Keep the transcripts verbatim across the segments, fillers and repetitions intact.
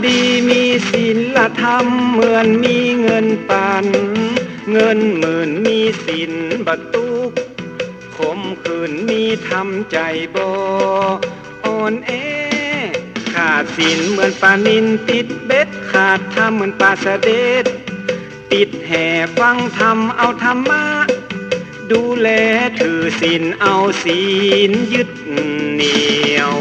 ดีมีศีลธรรมเหมือนมีเงินปัน เงินหมื่นมีศีลบ่ตุ๊กข์ ขมขื่นมีธรรมใจ๋บ่อ่อนแอ ขาดศีลเหมือนป๋านิลติดเบ็ด ขาดธรรมเหมือนป๋าสะเด็ด ติดแหฟังธรรมเอาธรรมะ ดูแลถือศีลเอาศีลยึดเหนี่ยว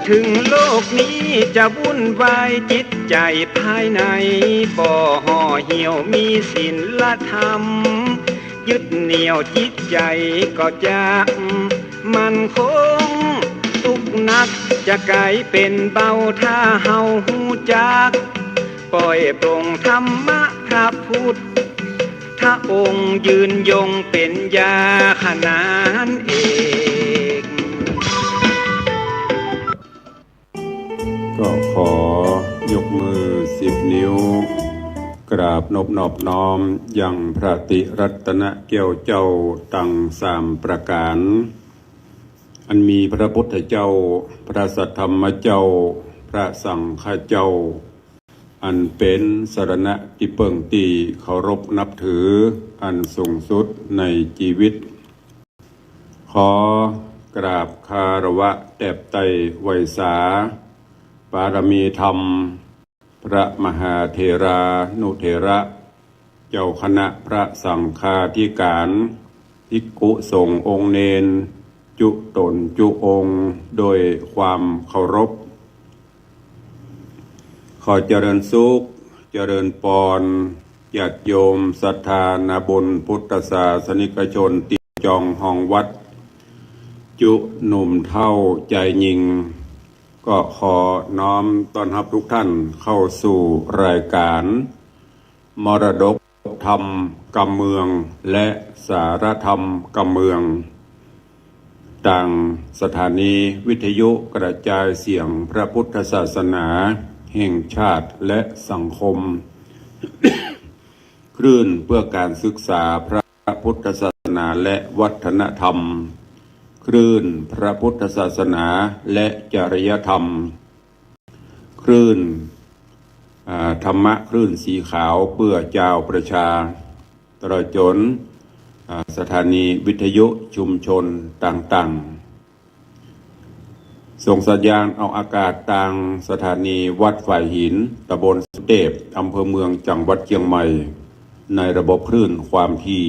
ถึงโลกนี้จะวุ่นวาย จิตใจ๋ภายในบ่ห่อเหี่ยว มีศีลธรรม ยึดเหนี่ยวจิตใจ๋ก็จะมั่นคง ตุ๊กข์หนักจะก๋ายเป๋นเบา ถ้าเฮาฮู้จัก ปล่อยปลงธรรมะพระพุทธองค์ ยืนยงเป๋นยาขนานเอก ก็ขอยกมือสิบนิ้ว กราบนบนอบน้อมยังพระติรัตนแก้วเจ้าตังสามประก๋าน อันมีพระพุทธเจ้า พระสัทธรรมเจ้า พระสังฆเจ้า อันเป๋นสรณะตี้เปิ้งตี้เคารพนับถืออันสูงสุดในจีวิต ขอกราบคารวะแตบไต้ไหว้สา ปารมีธรรม พระมหาเถรานุเถระ เจ้าคณะพระสังฆาธิก๋าน ภิกขุสงฆ์องค์เณร จุต๋นจุองค์ โดยความเคารพ ขอเจริญสุข เจริญปอน ญาติโยมศรัทธานาบุญพุทธศาสนิกชนตี้จองห้องวัด จุหนุ่มเฒ่าจายญิง ก็ขอน้อมต้อนฮับทุกท่านเข้าสู่รายการ มรดกธรรมกำเมือง และสารธรรมกำเมือง ตางสถานีวิทยุกระจายเสียงพระพุทธศาสนาแห่งชาติและสังคม คลื่นเพื่อการศึกษาพระพุทธศาสนาและวัฒนธรรม คลื่นพระพุทธศาสนาและจริยธรรม คลื่น อ่า ธรรมะคลื่นสีขาวเปื้อจาวประชา ตลอดจ๋น อ่า สถานีวิทยุชุมชนต่างๆ ส่งสัญญาณออกอากาศตางสถานีวัดฝายหิน ตำบลสุเตพ อำเภอเมือง จังหวัดเจียงใหม่ ในระบบคลื่นความถี่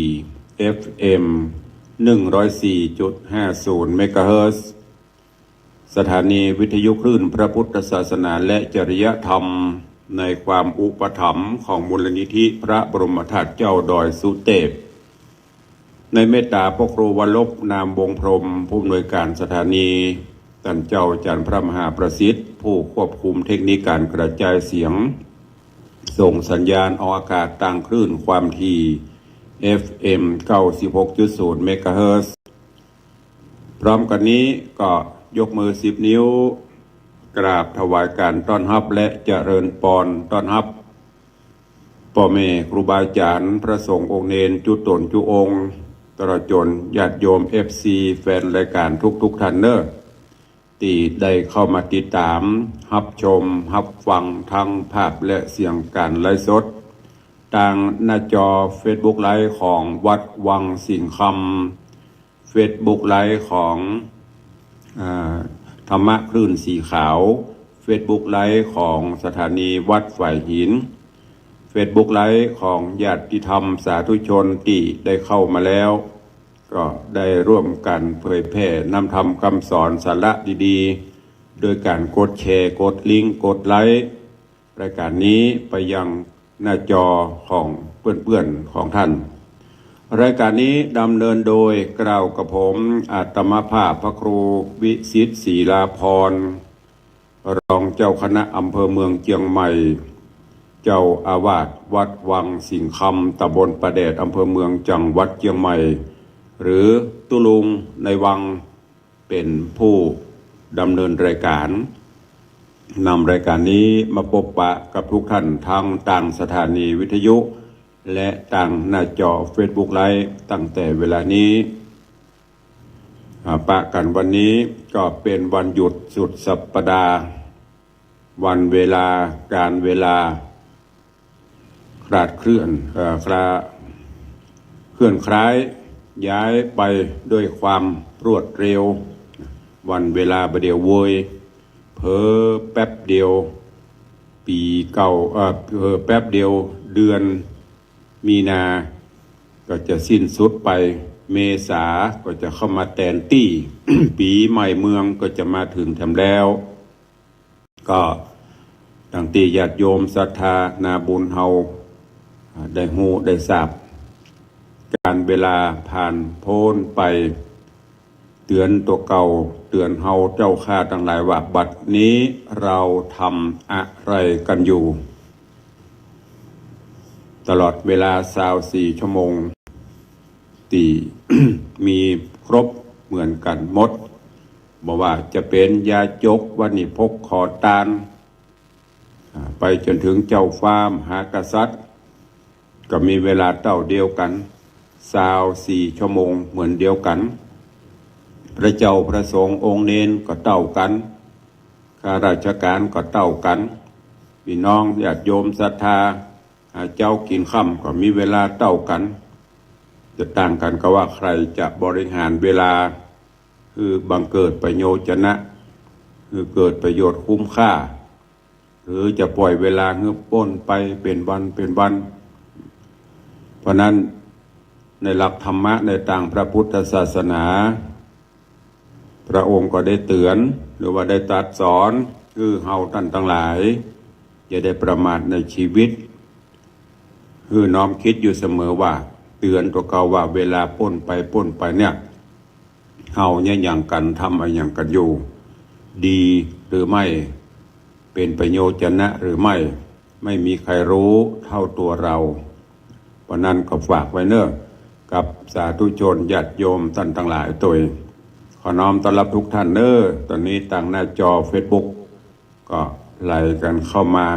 เอฟเอ็ม หนึ่งร้อยสี่จุดห้าศูนย์ เมกะเฮิรตซ์ สถานีวิทยุคลื่นพระพุทธศาสนาและจริยธรรม ในความอุปถัมภ์ของมูลนิธิพระบรมธาตุเจ้าดอยสุเตพ ในเมตตาพ่อครูวรรบ นามวงศ์พรหม ผู้อำนวยการสถานี ต้านเจ้าอาจ๋ารย์พระมหาประสิทธิ์ ผู้ควบคุมเทคนิคการกระจายเสียง ส่งสัญญาณออกอากาศตางคลื่นความถี่ เอฟเอ็ม เก้าสิบหกจุดศูนย์ เมกะเฮิรตซ์ พร้อมกั๋นนี้ก็ยกมือสิบนิ้ว กราบถวายการต้อนฮับและเจริญปอนต้อนฮับ ป้อแม่ครูบาอาจ๋ารย์ พระสงฆ์องค์เณรจุต๋นจุองค์ ตลอดจ๋นญาติโยม เอฟซี แฟนรายการทุกๆ ท่านเน่อ ตี้ได้เข้ามาติดต๋าม ฮับชม ฮับฟังทั้งภาพและเสียงการไลฟ์สด ตางหน้าจอเฟซบุ๊กไลฟ์ของวัดวังสิงห์คำ เฟซบุ๊กไลฟ์ของ อ่า ธรรมะคลื่นสีขาว เฟซบุ๊กไลฟ์ของสถานีวัดฝายหิน เฟซบุ๊กไลฟ์ของญาติธรรมสาธุชนตี้ได้เข้ามาแล้ว ก็ได้ร่วมกั๋นเผยแผ่นำธรรมกำสอนสาระดีๆ โดยก๋านกดแชร์ กดลิงก์ กดไลก์ รายการนี้ไปยังหน้าจอของเปื้อนๆ ของท่าน รายการนี้ดำเนินโดยกล่าวกับผม อาตมาภาพพระครูวิสิทธิ์ ศรีลาภรณ์ รองเจ้าคณะอำเภอเมืองเจียงใหม่ เจ้าอาวาสวัดวังสิงห์คำ ตำบลป่าแดด อำเภอเมือง จังหวัดเจียงใหม่ หรือตุ๊ลุงในวัง เป๋นผู้ดำเนินรายการ นำรายการนี้มาปบปะกับทุกท่านทางตางสถานีวิทยุ และตางหน้าจอเฟซบุ๊กไลฟ์ตั้งแต่เวลานี้ อ่า ปะกั๋นวันนี้ก็เป๋นวันหยุดสุดสัปดาห์ วันเวลา ก๋าลเวลา คลาดเคลื่อน เอ่อ คลา เคลื่อนคล้าย ย้ายไปด้วยความรวดเร็ว วันเวลาบ่าเดี่ยวเวย เผลอแป๊บเดียว ปี๋เก่า เอ่อ เผลอแป๊บเดียว เดือนมีนาก็จะสิ้นสุดไป เมษาก็จะเข้ามาแตนตี้ ปี๋ใหม่เมืองก็จะมาเถิงแถมแล้ว ก็ดังตี้ญาติโยมศรัทธานาบุญเฮา อ่า ได้ฮู้ได้ทราบ ก๋าลเวลาผ่านป๊นไป เตื๋อนตั๋วเก่า เตื๋อนเฮาเจ้าข้าตังหลายว่า บัดนี้เราทำอะไรกั๋นอยู่ ตลอดเวลาซาวสี่ชั่วโมง ตี้ มีครบเหมือนกั๋นหมด บ่ว่าจะเป๋นยาจก วานิพก ขอตาน อ่า ไปจ๋นเถิงเจ้าฟ้ามหากษัตริย์ ก็มีเวลาเต้าเดียวกั๋น ซาวสี่ชั่วโมงเหมือนเดียวกั๋น พระเจ้าพระสงฆ์องค์เณรก็เต้ากั๋น ข้าราชก๋านก็เต้ากั๋น ปี้น้องญาติโยมศรัทธา หาเจ๊ากิ๋นค่ำก็มีเวลาเต้ากั๋น จะต่างกั๋นก็ว่าใผจะบริหารเวลาหื้อบังเกิดประโยชน์จะนะ หื้อเกิดประโยชน์คุ้มค่า หรือจะป่อยเวลาหื้อป๊นไปเป๋นวันเป๋นวัน เพราะนั้นในหลักธรรมะในตางพระพุทธศาสนา พระองค์ก็ได้เตื๋อน หรือว่าได้ตรัสสอน หื้อเฮาต้านตังหลาย อย่าได้ประมาทในชีวิต หื้อน้อมกึ๊ดอยู่เสมอว่า เตื๋อนตั๋วเก่าว่าเวลาป๊นไปป๊นไปเนี่ย เฮาเนี่ยอะหยังกั๋น ทำอะหยังกั๋นอยู่ ดีหรือไม่ เป๋นประโยชน์จะนะหรือไม่ ไม่มีใครฮู้เต้าตั๋วเฮา เพราะนั้นก็ฝากไว้เน่อ กับสาธุชนญาติโยมต้านตังหลายตวย ขอน้อมต้อนฮับทุกท่านเน่อ ต๋อนนี้ตางหน้าจอเฟซบุ๊กก็ไหลกั๋นเข้ามา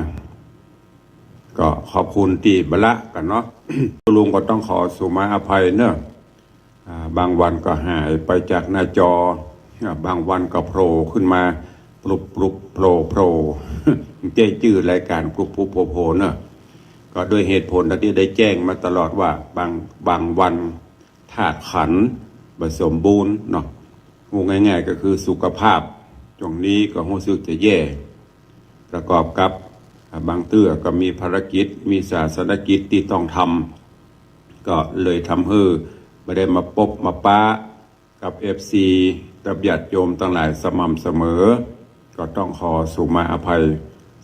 ก็ขอบคุณตี้บ่ละกั๋นเนาะ ลุงก็ต้องขอสุมาอภัยเน่อ อ่า บางวันก็หายไปจากหน้าจอ อ่า บางวันก็โผล่ขึ้นมา ปลุบปลุบโผล่โผล่ เจ้าจื้อรายก๋านปลุบปลุบโผล่โผล่เนาะ ก็ด้วยเหตุผลดังตี้ได้แจ้งมาตลอดว่า บาง บางวันธาตุขันธ์บ่สมบูรณ์เนาะ ฮู้ง่ายๆ ก็คือสุขภาพ ช่วงนี้ก็ฮู้สึกจะแย่ ประกอบกับ อ่า บางเตื้อก็มีภารกิจ มีศาสนกิจตี้ต้องทำ ก็เลยทำหื้อบ่ได้มาปบมาปะกับเอฟซี กับญาติโยมตังหลายสม่ำเสมอ ก็ต้องขอสุมาอภัย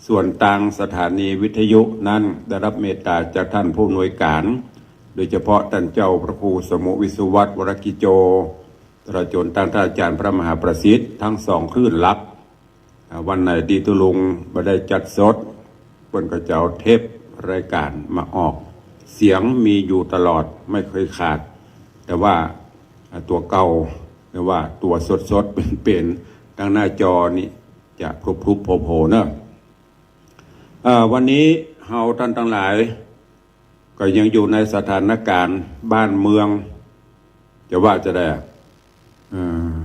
ส่วนตางสถานีวิทยุนั้นได้ฮับเมตต๋าจากต้านผู้อำนวยก๋าน โดยเฉพาะต้านเจ้าพระครูสมุวิสุวัฒน์ วรกิจโจ ตลอดจ๋นต้านต้านอาจ๋ารย์พระมหาประสิทธิ์ ตึงสองคลื่นหลัก อ่า วันไหนตี้ตุ๊ลุงบ่ได้จัดสด เปิ้นก็จะเอาเทปรายก๋านมาออก เสียงมีอยู่ตลอด ไม่เคยขาด แต่ว่า อ่า ตั๋วเก่า หรือว่าตั๋วสดๆ เป๋นๆ ตางหน้าจอนี่จะพลุบๆ โผล่ๆ เนาะ อ่า วันนี้เฮาต้านตังหลาย ก็ยังอยู่ในสถานก๋ารณ์บ้านเมือง จะว่าจะใด เอ่อ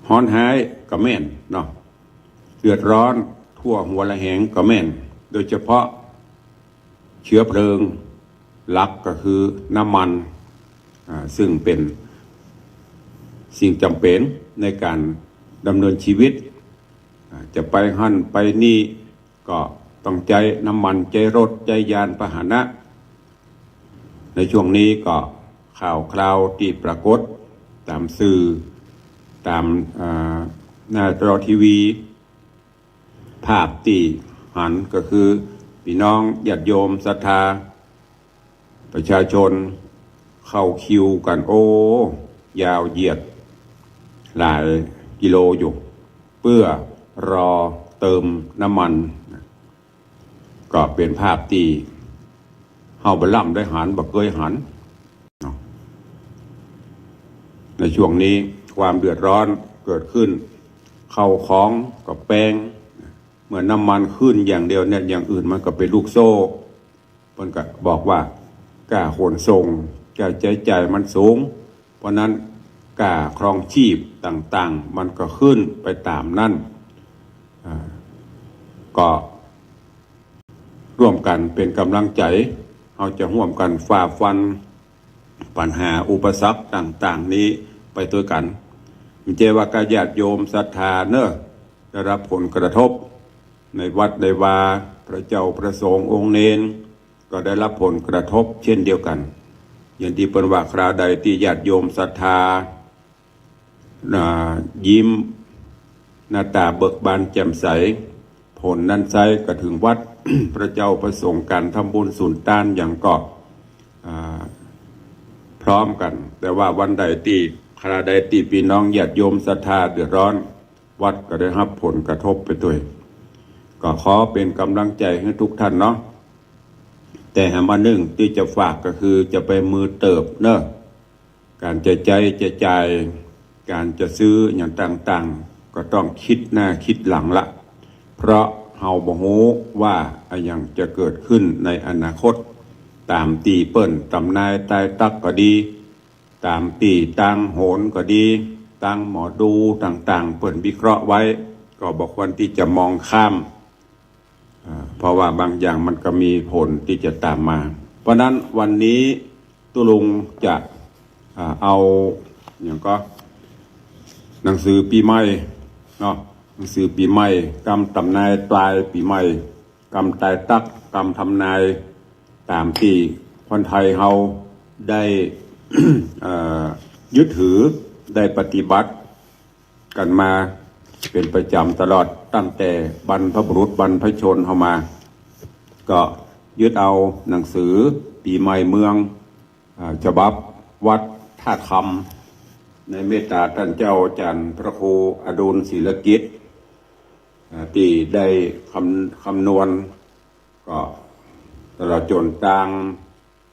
ฮ้อนฮ้ายก็แม่นเนาะ เดือดร้อนทั่วหัวระแหงก็แม่น โดยเฉพาะเชื้อเพลิงหลักก็คือน้ำมัน อ่า ซึ่งเป๋นสิ่งจ๋ำเป๋นในก๋านดำเนินชีวิต อ่า จะไปหั้นไปนี่ ก็ต้องใจ๊น้ำมัน ใจ๊รถ ใจ๊ยานพาหนะ ในช่วงนี้ก็ข่าวคราวตี้ปรากฏต๋ามสื่อ ต๋าม อ่า หน้าจอทีวี ภาพตี้หันก็คือปี้น้องญาติโยมศรัทธา ประชาชนเข้าคิวกั๋น โอ้ ยาวเหยียดหลายกิโลอยู่ เปื้อรอเติมน้ำมัน ก็เป๋นภาพตี้เฮาบ่ล่ำได้หัน บ่เกยหันเนาะ ในช่วงนี้ความเดือดร้อนเกิดขึ้น ข้าวของก็แปง เมื่อน้ำมันขึ้นอย่างเดียวเนี่ย อย่างอื่นมันก็เป๋นลูกโซ่ เปิ้นก็บอกว่า ก้าขนส่ง ก้าใจ๊จ่ายมันสูง เพราะนั้นก้าครองจีพต่างๆ มันก็ขึ้นไปต๋ามนั้น อ่า ก็ฮ่วมกั๋นเป๋นก๋ำลังใจ๋ เฮาจะฮ่วมกั๋นฝ่าฟันปัญหาอุปสรรคต่างๆ นี้ไปตวยกั๋น บ่ใจ้ว่าก้าญาติโยมศรัทธาเน่อ ได้ฮับผลกระทบ ในวัดในวา พระเจ้าพระสงฆ์องค์เณร ก็ได้ฮับผลกระทบเช่นเดียวกั๋น อย่างตี้เปิ้นว่า คราวใดตี้ญาติโยมศรัทธา อ่า ยิ้ม หน้าต๋าเบิกบานแจ่มใส ผลนั้นไส้ก็เถิงวัด พระเจ้าพระสงฆ์ ก๋านทำบุญสุนตานหยังก็ อ่า พร้อมกั๋น แต่ว่าวันใดตี้ คราวใดตี้ปี้น้องญาติโยมศรัทธาเดือดร้อน วัดก็ได้ฮับผลกระทบไปตวย ก็ขอเป๋นก๋ำลังใจ๋หื้อทุกท่านเนาะ แต่หามานึ่งตี้จะฝากก็คือจะไปมือเติบเน่อ ก๋านจะใจ๊จะจ่าย ก๋านจะซื้อหยังต่างๆ ก็ต้องกึ๊ดหน้ากึ๊ดหลังละ เพราะเฮาบ่ฮู้ว่าอะหยังจะเกิดขึ้นในอนาคต ต๋ามตี้เปิ้นตำนายตายตั๊กก็ดี ต๋ามตี้ตางโหรก็ดี ตางหมอดูต่างๆ เปิ้นวิเคราะห์ไว้ ก็บ่ควรตี้จะมองข้าม อ่า เพราะว่าบางอย่างมันก็มีผลตี้จะต๋ามมา เพราะนั้นวันนี้ตุ๊ลุงจะ อ่า เอา หยังก็ หนังสือปี๋ใหม่เนาะ หนังสือปี๋ใหม่ กำตำนายตายปี๋ใหม่ กำตายตั๊ก กำทำนาย ต๋ามตี้คนไทยเฮาได้ เอ่อ ยึดถือ ได้ปฏิบัติกั๋นมาเป๋นประจ๋ำตลอด ตั้งแต่บรรพบุรุษบรรพชนเฮามา ก็ยึดเอาหนังสือปี๋ใหม่เมือง อ่า ฉบับวัดธาตุคำ ในเมตต๋าต้านเจ้าอาจ๋ารย์พระครูอดุลศิลกิจ อ่า ตี้ได้คำ คำนวณ ก็ตลอดจ๋นตาง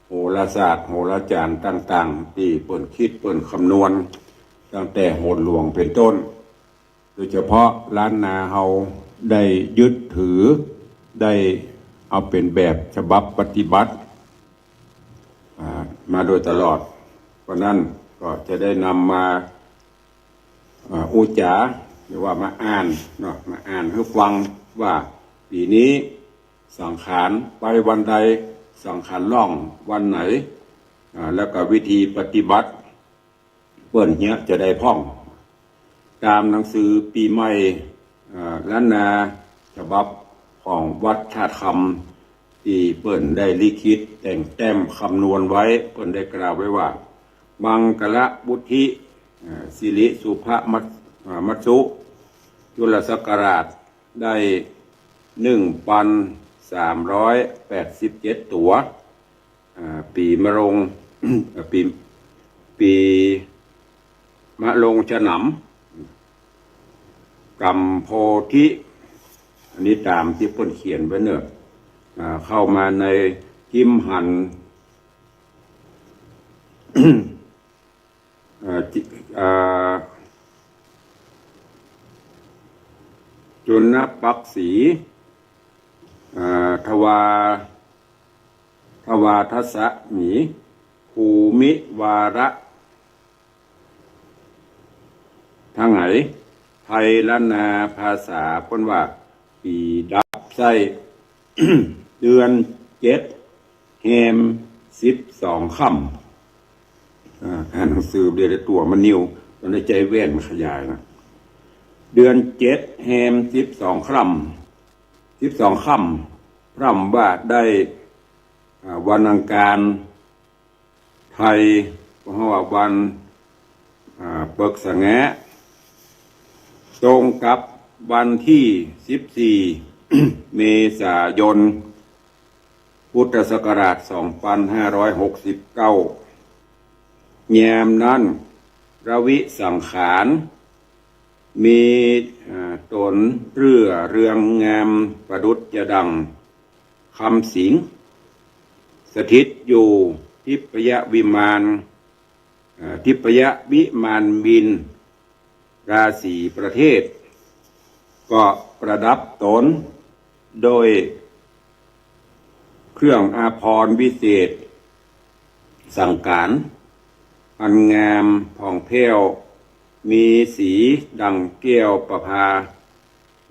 โหราศาสตร์โหราจ๋ารย์ต่างๆ ตี้เปิ้นกึ๊ดเปิ้นคำนวณ ตั้งแต่โหรหลวงเป๋นต้น โดยเฉพาะล้านนาเฮาได้ยึดถือ ได้เอาเป๋นแบบฉบับปฏิบัติ อ่า มาโดยตลอด เพราะนั้นก็จะได้นำมา อ่า อู้จ๋า หรือว่ามาอ่านเนาะ มาอ่านหื้อฟังว่าปี๋นี้สังขารไปวันใด สังขารล่องวันไหน อ่า แล้วก็วิธีปฏิบัติ เปิ้นเฮียจะได้พ่อง ต๋ามหนังสือปี๋ใหม่ อ่า ล้านนาฉบับของวัดธาตุคำ ตี้เปิ้นได้ลิขิตแต่งแต้มคำนวณไว้ เปิ้นได้กล่าวไว้ว่า มังคละวุฒิ อ่า สิริสุภมัส อ่า มัสสุ จุลศักราชได้หนึ่งปันสามร้อยแปดสิบเจ็ดตั๋ว อ่า ปี๋มะโรง อ่า ปี๋ ปี๋มะโรงฉนำ ก๋ำโพธิ อันนี้ต๋ามตี้เปิ้นเขียนไว้เนาะ อ่า เข้ามาในกิมหัน เอ่อ จิ เอ่อ จุลปักขี เอ่อ ทวา ทวาทัสสะหมี ภูมิวาระ ทั้งหลาย ไทยล้านนาภาษาเปิ้นว่า ปี๋ดับไส้ เดือนเจ็ด แฮมสิบสองค่ำ อ่า อ่านหนังสือเดี๋ยวตั๋วมันนิ่ว ต้องได้ใจ๊แว่นมันขยายนะ เดือนเจ็ด แฮมสิบสองค่ำ สิบสองค่ำ พร่ำว่าได้ อ่า วันอังคาร ไทย เพราะว่าวัน อ่า เปิกสะแงะ ตรงกับวันตี้สิบสี่ เมษายน พุทธศักราชสองปันห้าร้อยหกสิบเก้า ยามนั้น ระวิสังขาร มี อ่า ต๋นเรื่อเรืองงามประดุจจะดั่ง คำสิงห์ สถิตอยู่ทิพยวิมาน เอ่อ ทิพยวิมานมิล ราศีประเทศ ก็ประดับต๋นโดย เครื่องอาภรณ์วิเศษ สังก๋าน อันงามผ่องแผ้ว มีสีดังแก้วประภา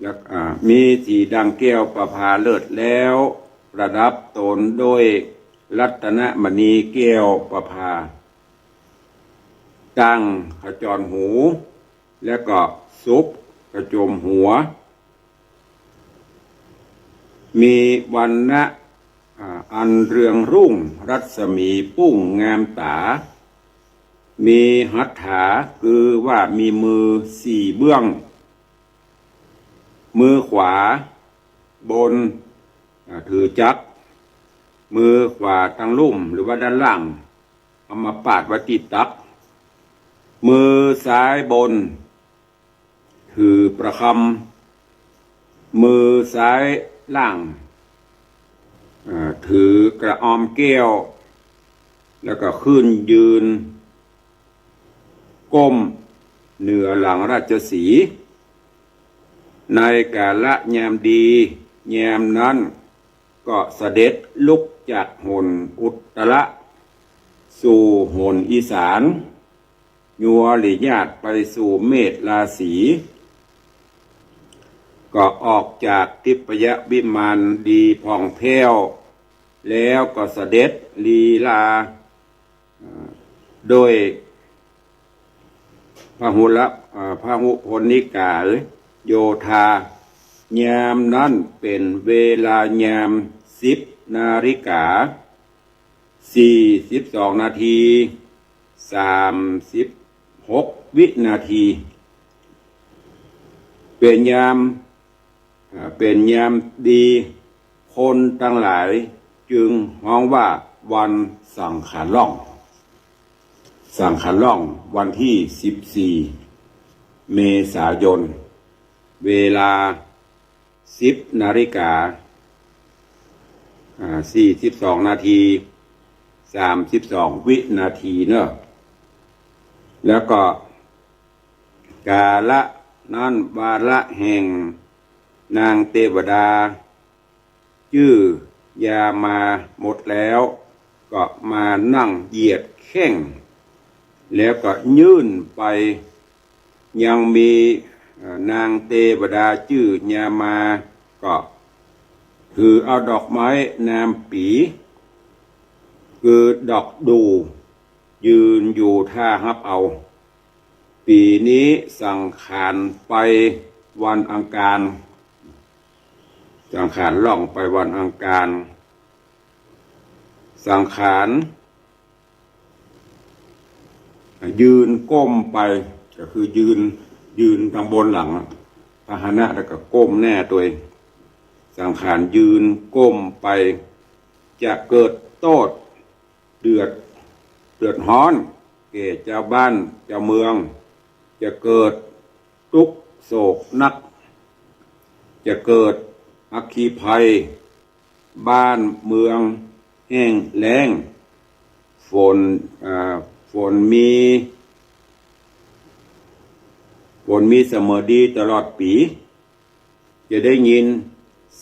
และ อ่า มีสีดังแก้วประภาเลิศแล้ว ประดับตนด้วยรัตนมณีแก้วประภา ตั้งขจรหู และก็สุบกระจมหัว มีวรรณะ อ่า อันเรืองรุ่ง รัศมีปุ้งงามต๋า มีหัตถา คือว่ามีมือสี่เบื้อง มือขวาบน อ่า ถือจักร มือขวาตางลุ่มหรือว่าด้านล่าง เอามาปาดไว้ตี้ตัก มือซ้ายบน ถือประคำ มือซ้ายล่าง อ่า ถือกระออมแก้ว แล้วก็ขึ้นยืน ก้มเหนือหลังราชสีห์ ในกาละยามดี ยามนั้นก็เสด็จลุกจากหนอุตตระ สู่หนอีสาน ยัวริญาติไปสู่เมษราศี ก็ออกจากทิพยวิมานดีผ่องแผ้ว แล้วก็เสด็จลีลา เอ่อ โดยพหุละ เอ่อ พหุพลนิกายโยธา ยามนั้นเป๋นเวลายามสิบนาฬิกา สี่สิบสองนาที สามสิบหกวินาที เป๋นยาม อ่า เป๋นยามดี คนตังหลายจึงฮ้องว่าวันสังขารล่อง สังขารล่อง วันตี้สิบสี่เมษายน เวลาสิบนาฬิกา อ่า สี่สิบสองนาที สามสิบสองวินาทีเนาะ แล้วก็กาละนั้นวาระแห่งนางเตวดา จื้อยามาหมดแล้ว ก็มานั่งเหยียดแข้ง แล้วก็ยื่นไป ยังมี เอ่อ นางเตวดาจื้อยามา ก็ถือเอาดอกไม้นามปี๋ คือดอกดู่ ยืนอยู่ท่าฮับเอา ปี๋นี้สังขารไปวันอังคาร สังขารล่องไปวันอังคาร สังขาร ยืนก้มไป ก็คือยืน ยืนตางบนหลังอะ พาหนะ แล้วก็ก้มหน้าตวย สังขารยืนก้มไป จะเกิดโต้ษ เดือด เดือดฮ้อน แก่จาวบ้านจาวเมือง จะเกิดตุ๊กข์โศกนัก จะเกิดอัคคีภัย บ้านเมืองแห้งแล้ง ฝน อ่า ฝนมี ฝนมีเสมอดีตลอดปี๋ จะได้ยิน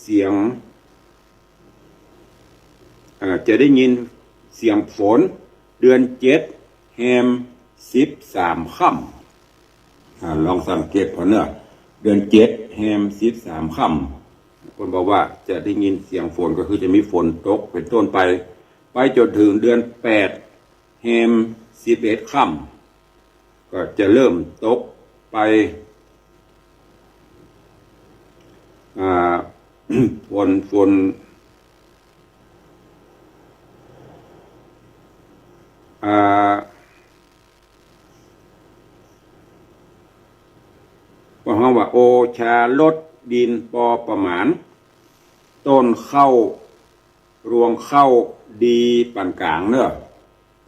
เสียง อ่า จะได้ยินเสียงฝน เดือนเจ็ดแฮมสิบสามค่ำ อ่า ลองสังเกตผ่อเน่อ เดือนเจ็ดแฮมสิบสามค่ำ เปิ้นบอกว่าจะได้ยินเสียงฝน ก็คือจะมีฝนตกเป๋นต้นไป ไปจ๋นเถิงเดือนแปดแฮมสิบเอ็ดค่ำ ก็จะเริ่มตกไป อ่า ฝน ฝน อ่า ก็ฮ้องว่า โอชาลดดินปอประมาณ ต้นข้าว รวงข้าวดีปานก๋างเน่อ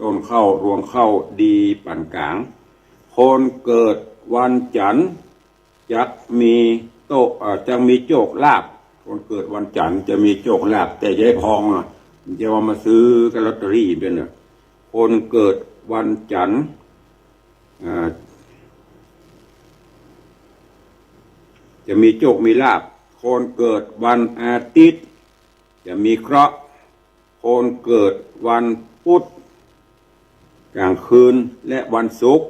ต้นข้าวรวงข้าวดีปานก๋าง คนเกิดวันจันทร์จักมีโต เอ่อ จักมีโจคลาภ คนเกิดวันจันทร์จะมีโจคลาภ แต่อย่าหื้อพองนะ จะว่ามาซื้อกับลอตเตอรี่เป๋นเน่อ คนเกิดวันจันทร์ อ่า จะมีโจคมีลาภ คนเกิดวันอาทิตย์ จะมีเคราะห์ คนเกิดวันพุธก๋างคืนและวันศุกร์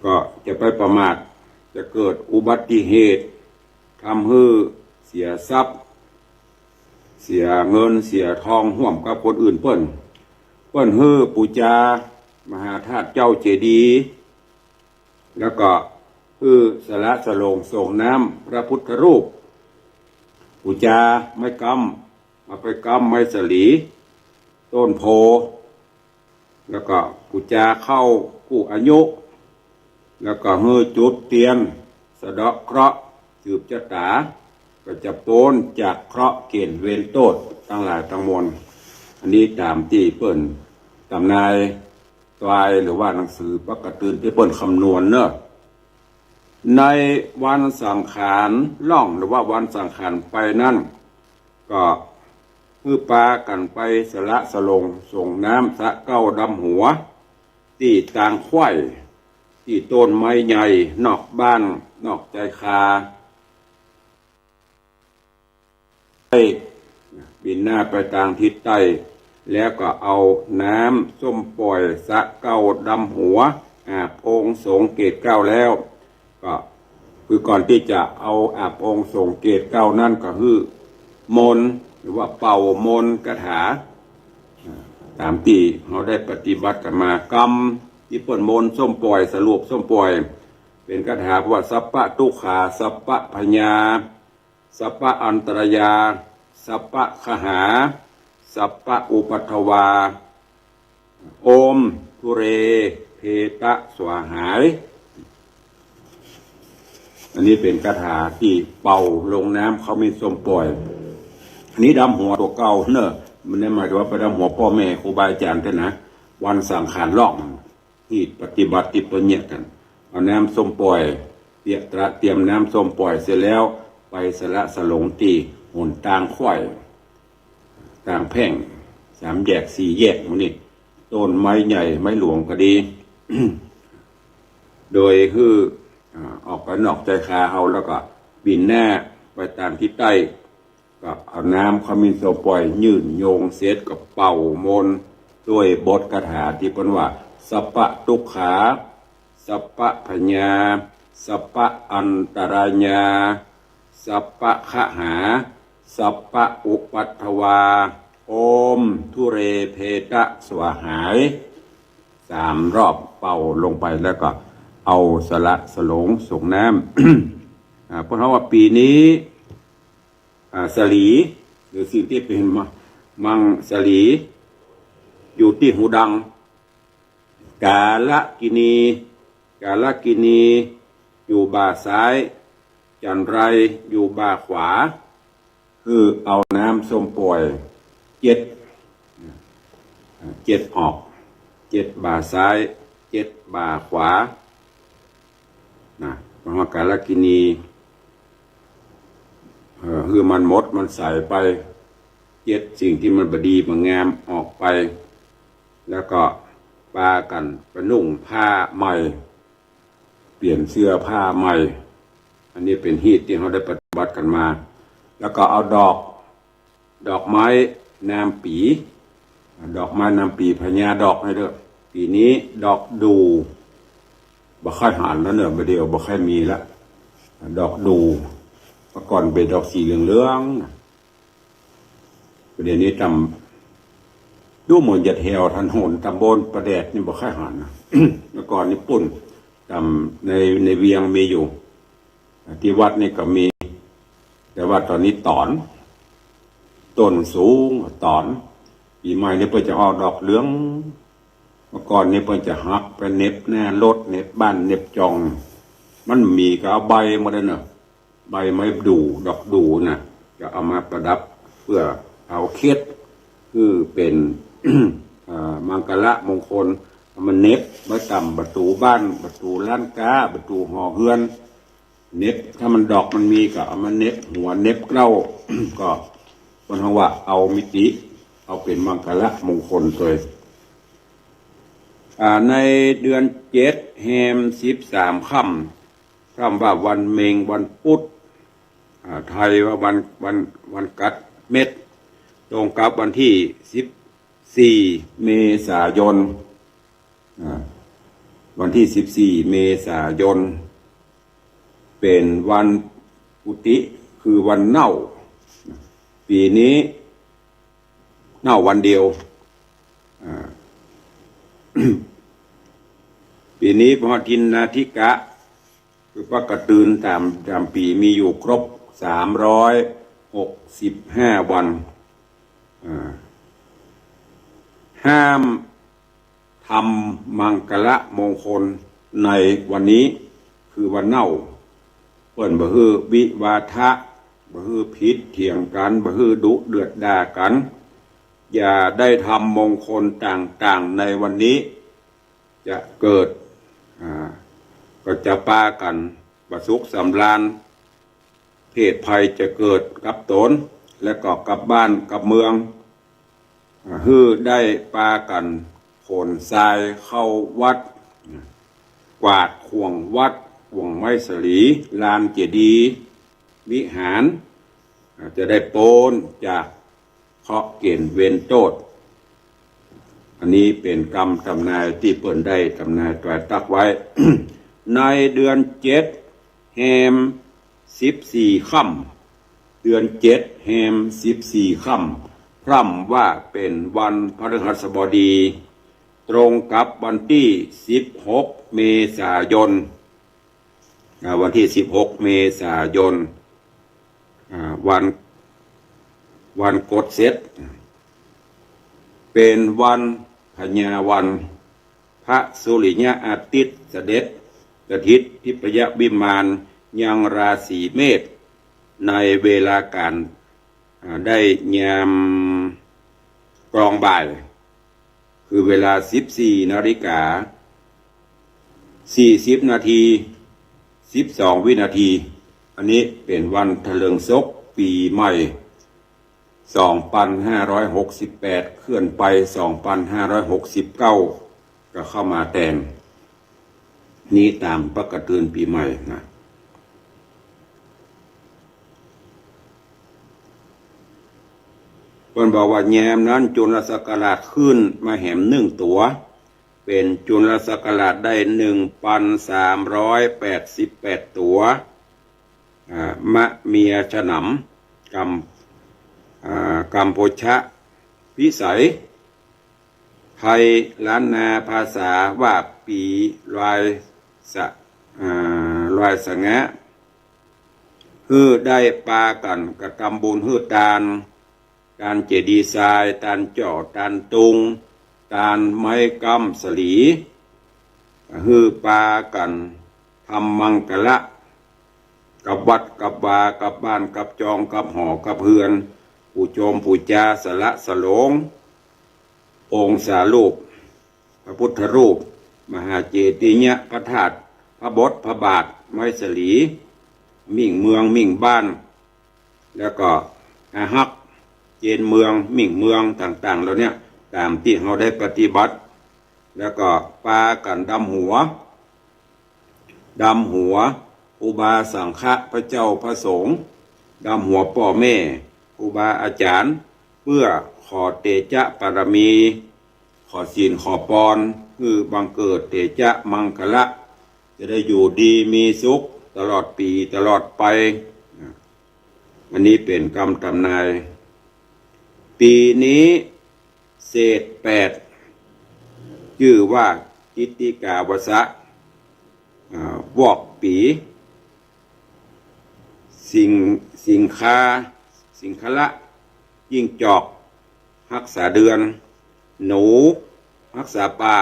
ก็จะไปประมาท จะเกิดอุบัติเหตุ ทำหื้อเสียทรัพย์ เสียเงินเสียทองฮ่วมกับคนอื่นเปิ้น เปิ้นหื้อปู๋จามหาธาตุเจ้าเจดีย์ แล้วก็หื้อสละสลงส่งน้ำพระพุทธรูป ปู๋จาไม้ก๊ำ เอาไปก๊ำไม้สาลี ต้นโพธิ์ แล้วก็ปู๋จาเข้ากู้อายุ แล้วก็หื้อจุดเตียน สะเดาะเคราะห์ สืบจะต๋า ก็จะป๊นจากเคราะห์เก๋ณฑ์เวรโต้ษตังหลายตังมวล อันนี้ต๋ามตี้เปิ้นต๋ามนายตวาย หรือว่าหนังสือปกะตือนตี้เปิ้นคำนวณเนาะ ในวันสังขารล่องหรือว่าวันสังขารไปนั้น ก็หื้อปากั๋นไปสละสลงส่งน้ำสะเก๊าดำหัว ตี้ตางไขว้ ตี้ต้นไม้ใหญ่ นอกบ้าน นอกชายคา ใต้ บินหน้าไปตางทิศใต้ แล้วก็เอาน้ำส้มป่อยสะเก๊าดำหัว อาบองค์สงฆ์เกศเก๊าแล้ว ก็คือก่อนตี้จะเอาอาบองค์สงฆ์เกศเก๊านั้นก็หื้อมนต์ หรือว่าเป่ามนต์คาถา ต๋ามตี้เฮาได้ปฏิบัติกั๋นมา กำตี้เปิ้นมนต์ส้มป่อย สรุปส้มป่อย เป๋นคาถาว่า สัพพะทุกขา สัพพะพยา สัพพะอันตรายา สัพพะคหา สัพพะอุปัทวา โอมทุเรเพตะสวาหาย อันนี้เป๋นคาถาตี้เป่าลงน้ำขมิ้นส้มป่อย อันนี้ดำหัวตั๋วเก๊าเนาะ บ่ได้หมายถึงว่าไปดำหัวป้อแม่ครูบาอาจ๋ารย์เต้านะ วันสังขารล่อง ตี้ปฏิบัติตี้ปะเยียะกั๋น เอาน้ำส้มป่อย เตรียมตระ เตรียมน้ำส้มป่อยเสร็จแล้ว ไปสละสลงตี้หนตางไขว้ ตางแพ่ง สามแยก สี่แยก หมู่นี้ ต้นไม้ใหญ่ไม้หลวงก็ดี โดยหื้อ อ่า ออกไปนอกชายคาเฮา แล้วก็บินหน้าไปตางทิศใต้ ก็เอาน้ำขมิ้นส้มป่อยยื่นโยงเสร็จก็เป่ามนต์ด้วยบทคาถาตี้เปิ้นว่า สัพพะทุกขา สัพพะพยา สัพพะอันตรายา สัพพะคหา สัพพะอุปัทวา โอมทุเรเพตะสวาหาย สามรอบเป่าลงไปแล้วก็เอาสละสลงส่งน้ำ อ่า เปิ้นเฮาว่าปี๋นี้ อ่า สาลี หรือสิ่งตี้เป๋นมะ มังสาลี อยู่ตี้หูดัง กาลกิณี กาลกิณี อยู่บ่าซ้าย จันไรอยู่บ่าขวา คือเอาน้ำส้มป่อยเจ็ด เจ็ดออก เจ็ดบ่าซ้าย เจ็ดบ่าขวา นะ มหากาลกิณี เอ่อ หื้อมันหมดมันใสไป เจ็ดสิ่งตี้มันบ่ดีบ่งามออกไป แล้วก็ปากั๋นไปนุ่งผ้าใหม่ เปลี่ยนเสื้อผ้าใหม่ อันนี้เป๋นฮีตตี้เฮาได้ปฏิบัติกั๋นมา แล้วก็เอาดอก ดอกไม้นามปี๋ ดอกไม้นามปี๋พญาดอกให้เด้อ ปี๋นี้ดอกดู่ บ่ค่อยหันแล้วเนาะ บ่าเดี่ยวบ่ค่อยมีละ ดอกดู่ เมื่อก่อนเป๋นดอกสีเหลืองๆ นะ เดี๋ยวนี้ต๋าม ดูเหมือนจะแถวถนนต๋ามบนประแดดนี่บ่ค่อยหันนะ เมื่อก่อนนี่ปุ้น ต๋ามใน ในเวียงมีอยู่ ตี้วัดนี่ก็มี แต่ว่าต๋อนนี้ต๋อน ต้นสูงต๋อน ปี๋ใหม่นี่เปิ้นจะออกดอกเหลือง เมื่อก่อนนี่เปิ้นจะหักไปเหน็บหน้ารถ เหน็บบ้าน เหน็บจ่อง มันมีก็เอาใบหมดเลยเนาะ ใบไม้ดู่ ดอกดู่น่ะ ก็เอามาประดับเพื่อเอาเคล็ด คือเป๋น เอ่อ มังคละมงคล เอามาเหน็บไว้ต๋ามประตู๋บ้าน ประตู๋ร้านก๊า ประตู๋หอเฮือน เหน็บ ถ้ามันดอกมันมีก็เอามาเหน็บหัวเหน็บเกล้า ก็เปิ้นฮ้องว่าเอามิติ เอาเป๋นมังคละมงคลตวย อ่า ในเดือนเจ็ดแฮมสิบสามค่ำ คำว่าวันเม็ง วันปุ๊ด อ่า ไทยว่าวัน วัน วันกัดเม็ด ตรงกับวันตี้สิบสี่เมษายน อ่า วันตี้สิบสี่เมษายน เป๋นวันปุติ คือวันเน่า ปี๋นี้เน่าวันเดียว อ่า ปี๋นี้พอทินนาทิกะ คือปะกะตือนต๋าม ต๋ามปี๋มีอยู่ครบสามร้อยหกสิบห้าวัน อ่า ห้ามทำมังคละมงคลในวันนี้ คือวันเน่า เปิ้นบ่หื้อวิวาทะ บ่หื้อผิดเถียงกั๋น บ่หื้อดุเดือดด่ากั๋น อย่าได้ทำมงคลต่างๆ ในวันนี้ จะเกิด อ่า ก็จะปากั๋นบ่สุขสำราญ เพศภัยจะเกิดกับต๋น และก็กับบ้านกับเมือง อ่า หื้อได้ปากั๋นขนทรายเข้าวัด กวาดข่วงวัด ข่วงไม้สะหลี ลานเจดีย์ วิหาร อ่า จะได้ป๊นจาก เคราะห์เก๋ณฑ์เวรโต้ษ อันนี้เป๋นกำต๋ำนายตี้เปิ้นได้ต๋ำนายต๋วายตั๊กไว้ ในเดือนเจ็ดแฮมสิบสี่ค่ำ เดือนเจ็ดแฮมสิบสี่ค่ำ พร่ำว่าเป๋นวันพฤหัสบดี ตรงกับวันตี้สิบหกเมษายน อ่า วันตี้สิบหกเมษายน อ่า วัน วันกดเสร็จ เป๋นวันพญาวัน พระสุริยะอาทิตย์เสด็จสถิตทิพยวิมานยังราศีเมษ ในเวลาก๋าน อ่า ได้ยามกลองบ่าย คือเวลาสิบสี่นาฬิกาสี่สิบนาที สิบสองวินาที อันนี้เป๋นวันถลิงศกปี๋ใหม่ สองปันห้าร้อยหกสิบแปด เคลื่อนไป สองปันห้าร้อยหกสิบเก้า ก็เข้ามาแตน นี้ต๋ามปะกะตือนปี๋ใหม่นะ เปิ้นบอกว่ายามนั้นจุลศักราชขึ้นมาแหมนึ่งตั๋ว เป๋นจุลศักราชได้หนึ่งปันสามร้อยแปดสิบแปดตั๋ว อ่า มะเมียฉนำ กัม อ่า กัมพูชะวิสัย ไทยล้านนาภาษาว่าปี๋ลอยสะ อ่า ลอยสะงะ หื้อได้ปากั๋นกระตำบุญหื้อตาน ตานเจดีย์ทราย ตานเจ้า ตานตุง ตานไม้ก๊ำสะหลี หื้อปากั๋นทำมังคละ กับวัดกับวา กับบ้านกับจอง กับหอกับเฮือน ปู๋โจมปู๋จาสละสลง องค์สารูป พระพุทธรูป มหาเจดียะพระธาตุ พระบท พระบาท ไม้สะหลี มิ่งเมือง มิ่งบ้าน แล้วก็อาฮัก เจนเมือง มิ่งเมืองต่างๆ เหล่าเนี้ย ต๋ามตี้เฮาได้ปฏิบัติ แล้วก็ปากั๋นดำหัว ดำหัวครูบาสังฆะ พระเจ้าพระสงฆ์ ดำหัวป้อแม่ครูบาอาจ๋ารย์ เปื้อขอเตจะปารมี ขอศีลขอปอน หื้อบังเกิดเตจะมังคละ จะได้อยู่ดีมีสุขตลอดปี๋ตลอดไป อันนี้เป๋นกำต๋ำนาย ปี๋นี้เศษแปด จื้อว่ากิตติกาวสะ อ่า วอกปี๋ สิง สิงคา สิงคละ จิ้งจอกฮักษาเดือน หนูฮักษาป่า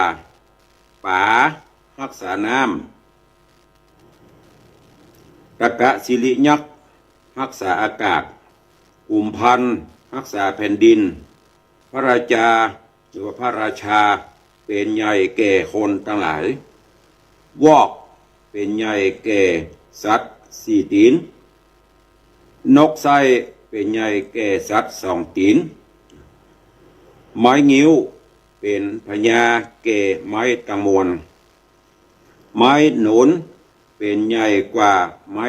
ป๋าฮักษาน้ำ ตะกะสิริยักษ์ฮักษาอากาศ กุมภัณฑ์ฮักษาแผ่นดิน พระราจา หรือว่าพระราชาเป๋นใหญ่แก่คนตังหลาย วอกเป๋นใหญ่แก่สัตว์สี่ตี๋น นกไส้เป๋นใหญ่แก่สัตว์สองตี๋น ไม้งิ้วเป๋นพญาแก่ไม้ตังมวล ไม้หนุนเป๋นใหญ่กว่าไม้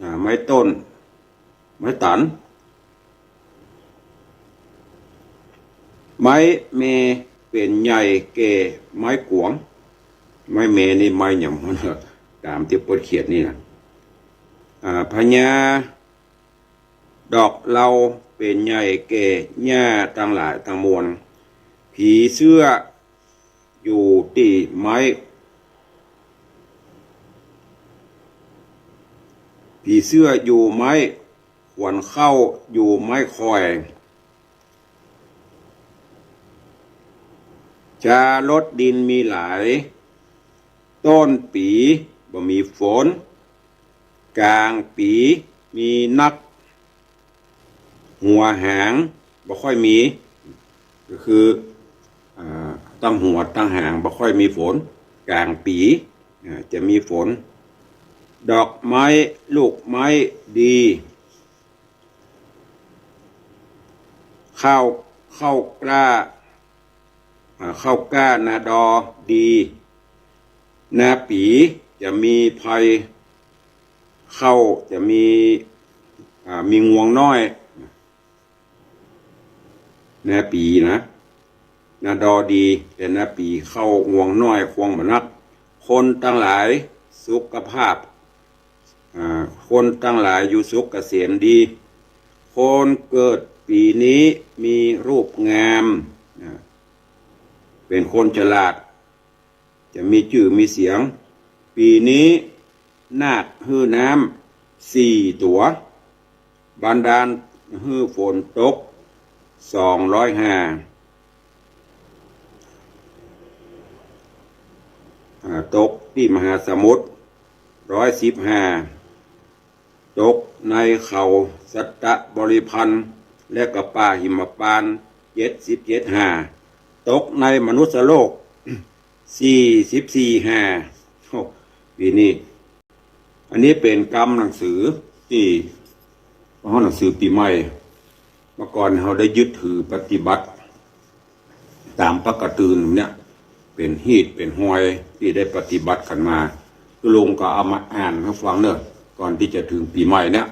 อ่า ไม้ต้น ไม้ตัน ไม้แมเป๋นใหญ่แก่ไม้กว๋าง ไม้แมนี่ไม้หยัง ต๋ามตี้เปิ้นเขียนนี่นะ อ่า พญาดอกเลาเป๋นใหญ่แก่หญ้าตังหลายตังมวล ผีเสื้ออยู่ตี้ไม้ ผีเสื้ออยู่ไม้ ขวัญข้าวอยู่ไม้ข่อย จารถดินมีหลาย ต้นปี๋บ่มีฝน ก๋างปี๋มีนัก หัวหางบ่ค่อยมี ก็คือ อ่า ตังหัวตังหางบ่ค่อยมีฝน ก๋างปี๋ อ่า จะมีฝน ดอกไม้ลูกไม้ดี ข้าว ข้าวกล้า อ่า ข้าวกล้านาดอดี นาปี๋จะมีภัย ข้าวจะมี อ่า มีงวงน้อย นาปี๋นะ นาดอดี แต่นาปี๋ข้าวงวงน้อยควงบ่นัก คนตังหลายสุขภาพ อ่า คนตังหลายอยู่สุขเกษมดี คนเกิดปี๋นี้มีรูปงาม อ่า เป๋นคนฉลาด จะมีจื้อมีเสียง ปี๋นี้นาคหื้อน้ำสี่ตั๋ว บันดาลหื้อฝนตกสองร้อยห้า อ่า ตกตี้มหาสมุทรร้อยสิบห้า ตกในเขาสัตตบริพันธ์ และก็ป่าหิมพานต์เจ็ดสิบเจ็ดห้า ตกในมนุษยโลกสี่สิบสี่ห้า โอ้ ปี๋นี้ อันนี้เป๋นกำหนังสือตี้ เพราะหนังสือปี๋ใหม่ เมื่อก่อนเฮาได้ยึดถือปฏิบัติ ต๋ามปกติเนี่ย เป๋นฮีตเป๋นฮอยตี้ได้ปฏิบัติกั๋นมา ตุ๊ลุงก็เอามาอ่านหื้อฟังเนาะ ก่อนตี้จะเถิงปี๋ใหม่เนี่ย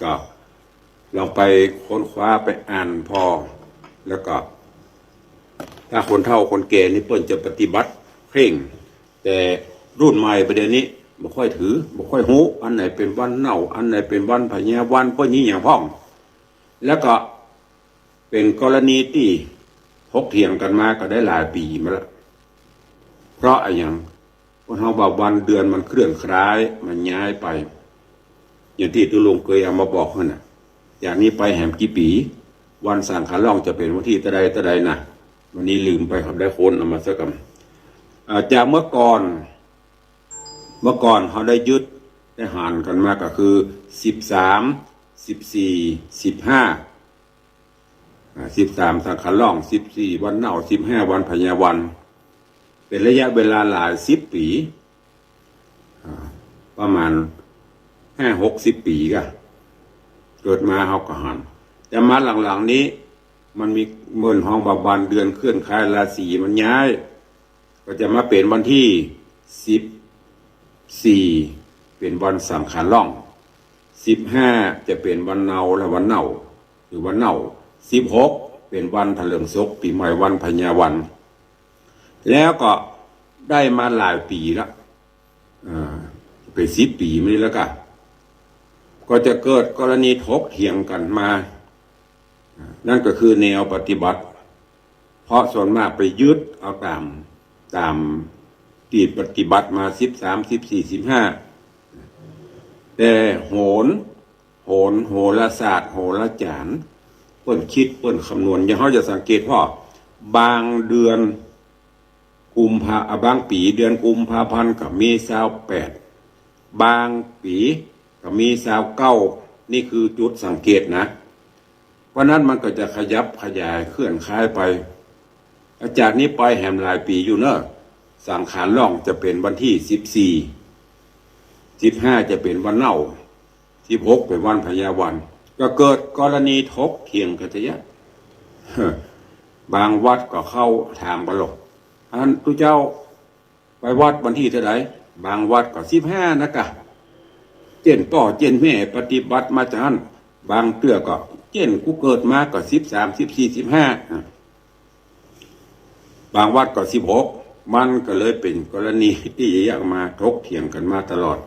ก็ลองไปค้นคว้าไปอ่านผ่อ แล้วก็ ถ้าคนเฒ่าคนแก่นี่เปิ้นจะปฏิบัติเคร่ง แต่รุ่นใหม่ประเดี๋ยวนี้บ่ค่อยถือ บ่ค่อยฮู้ อันไหนเป๋นวันเน่า อันไหนเป๋นวันพญาวัน เปิ้นยี่หยังพ่อง แล้วก็เป๋นกรณีตี้ถกเถียงกั๋นมาก็ได้หลายปี๋มาแล้ว เพราะอะหยัง เพราะเฮาว่าวันเดือนมันเคลื่อนคล้าย มันย้ายไป อย่างตี้ตุ๊ลุงเกยเอามาบอกหั้นน่ะ จากนี้ไปแหมกี่ปี๋ วันสังขารล่องจะเป๋นวันตี้เต้าใดเต้าใดนะ วันนี้ลืมไป ครับ ได้ค้นเอามาสักกำ อ่า จากเมื่อก่อน เมื่อก่อนเฮาได้ยึดได้หารกั๋นมาก็คือ สิบสาม สิบสี่ สิบห้า อ่า สิบสามสังขารล่อง สิบสี่วันเน่า สิบห้าวันพญาวัน เป๋นระยะเวลาหลายสิบปี๋ อ่า ประมาณห้าหกสิบปี๋ก่ะ เกิดมาเฮาก็หัน แต่มาหลังๆ นี้ มันมีเปิ้นฮ้องว่าวันเดือนเคลื่อนคล้ายราศีมันย้าย ก็จะมาเป๋นวันตี้สิบสี่ เป๋นวันสังขารล่อง สิบห้า จะเป๋นวันเนาและวันเน่า หรือวันเน่า สิบหก เป๋นวันเถลิงศกปี๋ใหม่วันพญาวัน แล้วก็ได้มาหลายปี๋ละ อ่า เป๋นสิบปี๋มานี้แล้วก่ะ ก็จะเกิดกรณีถกเถียงกั๋นมา อ่า นั่นก็คือแนวปฏิบัติ เพราะส่วนมากไปยึดเอาต๋าม ต๋ามตี้ปฏิบัติมา สิบสาม สิบสี่ สิบห้า แต่โหร โหร โหราศาสตร์ โหราจ๋ารย์ เปิ้นกึ๊ดเปิ้นคำนวณ อย่างเฮาจะสังเกตผ่อ บางเดือนกุมภา อ่ะ บางปี๋เดือนกุมภาพันธ์ก็มีซาวแปด บางปี๋ก็มีซาวเก้า นี่คือจุดสังเกตนะ เพราะนั้นมันก็จะขยับขยายเคลื่อนคล้ายไป จากนี้ไปแหมหลายปี๋อยู่เนาะ สังขารล่องจะเป๋นวันตี้สิบสี่ สิบห้า จะเป๋นวันเน่า สิบหก เป๋นวันพญาวัน ก็เกิดกรณีถกเถียงกั๋นจะยะ บางวัดก็เข้าถามกั๋นหลอก อันตุ๊เจ้าไปวัดวันตี้เต้าใด บางวัดก็สิบห้านะก่ะ เจ้นป้อเจ้นแม่ปฏิบัติมาจากหั้น บางเตื้อก็เจ้นกูเกิดมาก็สิบสาม สิบสี่ สิบห้า อ่ะ บางวัดก็สิบหก มันก็เลยเป๋นกรณีตี้จะแยกมาถกเถียงกั๋นมาตลอด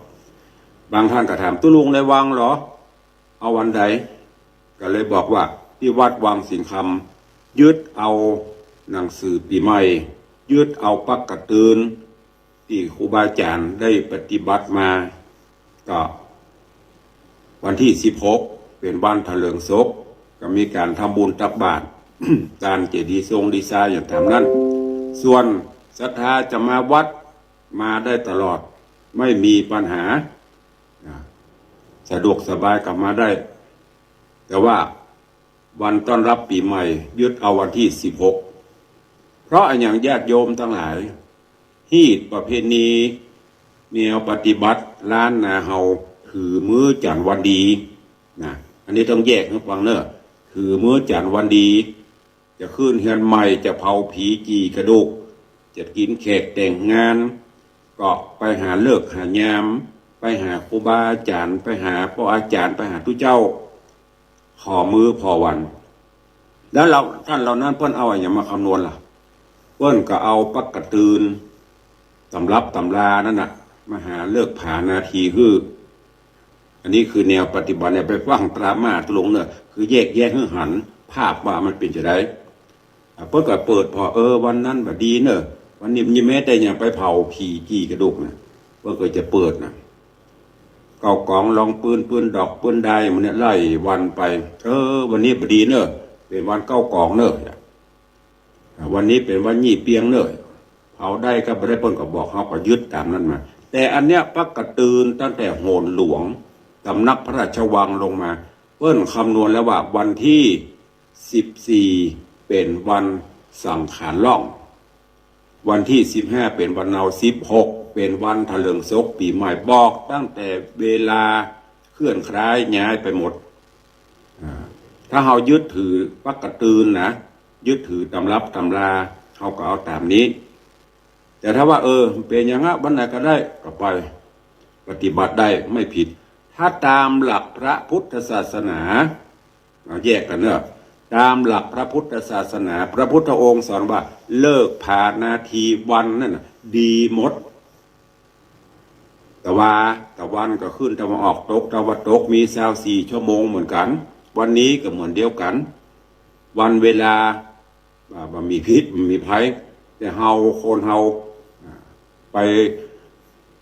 บางต้านก็ถาม ตุ๊ลุงได้วางเหรอ เอาวันใด ก็เลยบอกว่าตี้วัดวังสิงห์คำยึดเอาหนังสือปี๋ใหม่ ยึดเอาปักกระตือนตี้ครูบาอาจ๋ารย์ได้ปฏิบัติมา ก็วันตี้สิบหกเป๋นวันถลิงศก ก็มีก๋านทำบุญตักบาตร ตานเจดีย์ทรงดีไซน์อย่างต๋ามนั้น ส่วนศรัทธาจะมาวัดมาได้ตลอด ไม่มีปัญหา อ่า สะดวกสบายก็มาได้ แต่ว่าวันต้อนรับปี๋ใหม่ยึดเอาวันตี้สิบหก เพราะอะหยังญาติโยมตังหลาย ฮีตประเพณีแนวปฏิบัติล้านนาเฮาถือมื้อจั๋นวันดีนะ อันนี้ต้องแยกหื้อฟังเน่อ ถือมื้อจั๋นวันดี จะขึ้นเฮือนใหม่ จะเผาผีจี่กระดูก จะกิ๋นแขกแต่งงาน ก็ไปหาฤกษ์หายาม ไปหาครูบาอาจ๋ารย์ ไปหาป้ออาจ๋ารย์ ไปหาตุ๊เจ้า ผ่อมื้อผ่อวัน แล้วเรา ต้านเหล่านั้นเปิ้นเอาอะหยังมาคำนวณล่ะ เปิ้นก็เอาปักกระตือน ตำรับตำรานั่นน่ะ มาหาฤกษ์ผานาทีหื้อ อันนี้คือแนวปฏิบัติเนี่ย ไปฟังต๋ามมาตุ๊ลุงเน่อ คือแยกแยะหื้อหันภาพว่ามันเป๋นจะใด อ่ะ เปิ้นก็เปิดผ่อ เออ วันนั้นบ่ดีเน่อ วันนี้มันยังแม้แต่ยังไปเผาผีจี่กระดูกนะ เปิ้นก็จะเปิดนะ เก๊ากองรองปืน ปืนดอก ปืนดาย หมู่เนี่ยไล่วันไป เออ วันนี้บ่ดีเน่อ เป๋นวันเก๊ากองเน่อ อ่ะ วันนี้เป๋นวันยี่เปียงเน่อ เผาได้ก็บ่ได้ เปิ้นก็บอก เฮาก็ยึดต๋ามนั้นมา แต่อันเนี้ยปักกระตือนตั้งแต่โหนหลวง ตำนักพระราชวังลงมา เปิ้นคำนวณแล้วว่าวันตี้สิบสี่เป๋นวันสังขารล่อง วันตี้สิบห้าเป๋นวันเนา สิบหกเป๋นวันถลิงศกปี๋ใหม่ บอกตั้งแต่เวลาเคลื่อนคล้ายย้ายไปหมด อ่า ถ้าเฮายึดถือปักกระตือนนะ ยึดถือตำรับตำรา เฮาก็เอาต๋ามนี้ แต่ถ้าว่า เออ เป๋นอย่างนั้น วันไหนก็ได้ ก็ไปปฏิบัติได้ ไม่ผิด ถ้าต๋ามหลักพระพุทธศาสนา เอาแยกกั๋นเน่อ ต๋ามหลักพระพุทธศาสนา พระพุทธองค์สอนว่า ฤกษ์ผานาทีวันนั่นน่ะ ดีหมด ตะวา ตะวันก็ขึ้นตะวันออก ตกตะวันตก มีซาวสี่ชั่วโมงเหมือนกั๋น วันนี้ก็เหมือนเดียวกั๋น วันเวลา อ่า บ่มีพิษ บ่มีภัย แต่เฮา คนเฮา อ่า ไป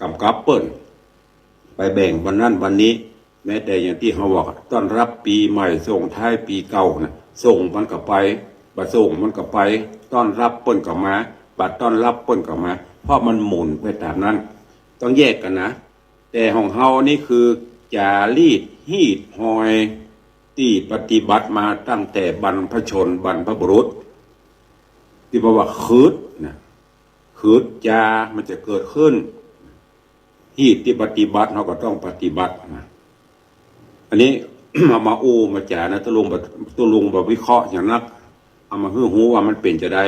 กำกับเปิ้น ไปแบ่งวันนั้นวันนี้ แม้แต่อย่างตี้เฮาว่า ต้อนรับปี๋ใหม่ ส่งท้ายปี๋เก่านะ ส่งมันก็ไป บ่ส่งมันก็ไป ต้อนรับเปิ้นก็มา บ่ต้อนรับเปิ้นก็มา เพราะมันหมุนไปต๋ามนั้น ต้องแยกกั๋นนะ แต่ของเฮานี่คือจ๋ารีตฮีตฮอยตี้ปฏิบัติมาตั้งแต่บรรพชนบรรพบุรุษ ตี้บอกว่าขึดนะ ขึดจ๋ามันจะเกิดขึ้น ฮีตตี้ปฏิบัติเฮาก็ต้องปฏิบัตินะ อันนี้ เอามาอู้มาจ๋านะ ตุ๊ลุงบ่ ตุ๊ลุงบ่วิเคราะห์อย่างนัก เอามาหื้อฮู้ว่ามันเป๋นจะใด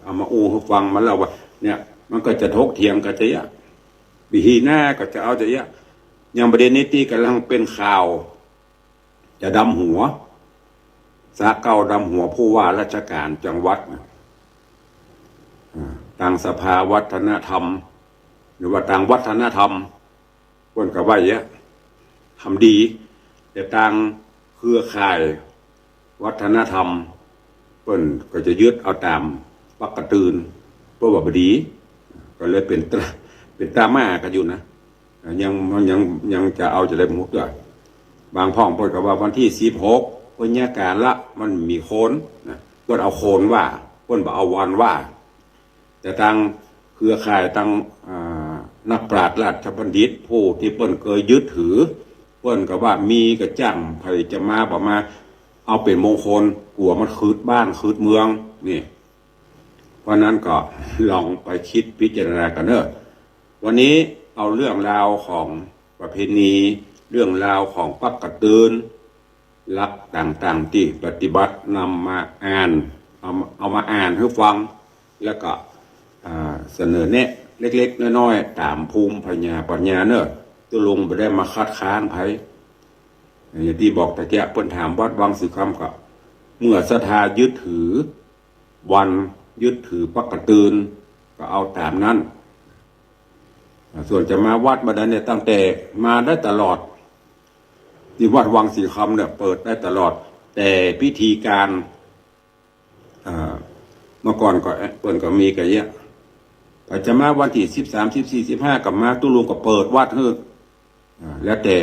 เอามาอู้หื้อฟังมาแล้วว่า เนี่ย มันก็จะถกเถียงกั๋นจะเยียะ วิธีหน้าก็จะเอาจะเยียะ อย่างประเด็นนี้ตี้ก่ำลังเป๋นข่าว จะดำหัว ศาลเก่าดำหัวผู้ว่าราชการจังหวัดนะ อ่า ตางสภาวัฒนธรรม หรือว่าตางวัฒนธรรม เปิ้นก็ว่าเยียะ ทำดี แต่ตางเครือข่ายวัฒนธรรม เปิ้นก็จะยึดเอาต๋ามปักกระตือน เปิ้นว่าบ่ดี ก็เลยเป๋นตรา เป๋นตราม่ากั๋นอยู่นะ ยัง ยัง ยังจะเอาจะได้บ่ฮู้เตื้อ บางพ่องเปิ้นก็ว่าวันตี้สิบหก เปิ้นแยกก๋านละ มันมีคนนะ เปิ้นเอาคนว่า เปิ้นบ่เอาวันว่า แต่ตางเครือข่ายตาง อ่า นักปราชญ์ราชบัณฑิต ผู้ตี้เปิ้นเกยยึดถือ เปิ้นก็ว่ามีก็จ้าง ใผจะมาบ่มา เอาเป๋นมงคล กั๋วมันขึดบ้านขึดเมือง นี่ เพราะนั้นก็ลองไปกึ๊ดพิจารณากั๋นเน่อ วันนี้เอาเรื่องราวของประเพณี เรื่องราวของปักกระตือน หลักต่างๆ ตี้ปฏิบัตินำมาอ่าน เอามา เอามาอ่านหื้อฟัง แล้วก็ อ่า เสนอแนะเล็กๆ น้อยๆ ต๋ามภูมิปัญญา ปัญญาเน่อ ตุ๊ลุงบ่ได้มาคัดค้านใผ อย่างตี้บอกตะเกียะ เปิ้นถามวัดวังสิงห์คำก็ เมื่อศรัทธายึดถือวัน ยึดถือปักกะตื่น ก็เอาต๋ามนั้น ส่วนจะมาวัดมาใดเนี่ย ตั้งแต่มาได้ตลอด ตี้วัดวังสีคำเนี่ยเปิดได้ตลอด แต่พิธีการ อ่า เมื่อก่อนก็เปิ้นก็มีกะเยียะ อาจจะมาวันตี้สิบสาม สิบสี่ สิบห้า ก็มา ตุ๊ลุงก็เปิดวัดหื้อ อ่า แล้วแต่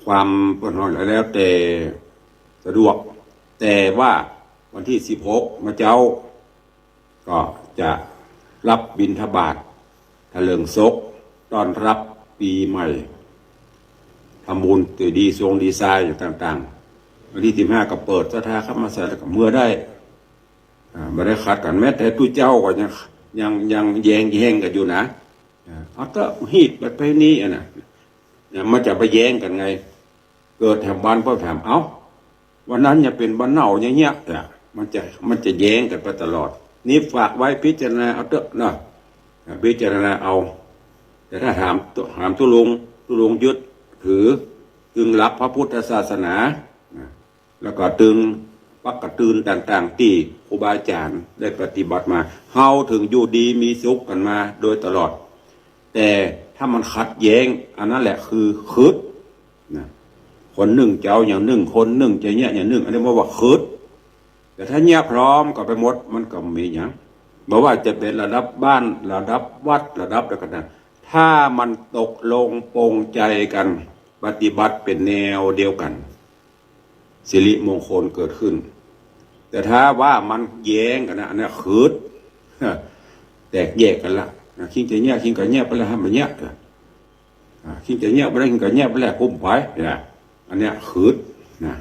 ความเปิ้นฮ้อง แล้วแต่สะดวก แต่ว่าวันตี้สิบหก เมื่อเจ๊า ก็จะรับบิณฑบาต ถลิงศก ต้อนรับปี๋ใหม่ ทำบุญตี้ดีซงดีไซน์อย่างต่างๆ วันตี้สิบห้า ก็เปิดศรัทธาเข้ามาใส่แล้วก็เมือได้ อ่า บ่ได้ขัดกั๋น แม้แต่ตุ๊เจ้าก็ยัง ยัง ยังแย้งแย้งกั๋นอยู่นะ อ่า เอาเต๊อะ ฮีตประเพณีอันน่ะ เนี่ย มันจะไปแย้งกั๋นไง เกิดแถมวันก็แถม เอ้า วันนั้นจะเป๋นวันเน่าอย่างเงี้ย เนี่ย มันจะ มันจะแย้งกั๋นไปตลอด นี่ฝากไว้พิจารณาเอาเต๊อะนะ พิจารณาเอา แต่ถ้าถาม ถามตุ๊ลุง ตุ๊ลุงยึดถือ ตึงหลักพระพุทธศาสนา นะ แล้วก็ตึงปักกะตื่นต่างๆ ตี้ครูบาอาจ๋ารย์ได้ปฏิบัติมา เฮาถึงอยู่ดีมีสุขกั๋นมาโดยตลอด แต่ถ้ามันขัดแย้ง อันนั้นแหละคือขึด นะ คนนึ่งจะเอาอย่างนึ่ง คนนึ่งจะเยียะอย่างนึ่ง อันนี้เรียกว่าขึด แต่ถ้าเยียะพร้อมกั๋นไปหมด มันก็บ่มีหยัง บ่ว่าจะเป๋นระดับบ้าน ระดับวัด ระดับใดก็ต๋าม ถ้ามันตกลงปลงใจ๋กั๋น ปฏิบัติเป๋นแนวเดียวกั๋น สิริมงคลเกิดขึ้น แต่ถ้าว่ามันแย้งกั๋นนะ อันนี้ขึด แตกแยกกั๋นละ นะ คิงจะเยียะ คิงก็เยียะไปแล้ว หื้อมันเยียะ อ่า คิงจะเยียะไปแล้ว คิงก็เยียะไปแล้ว กุ้มไป นะ อันนี้ขึด นะ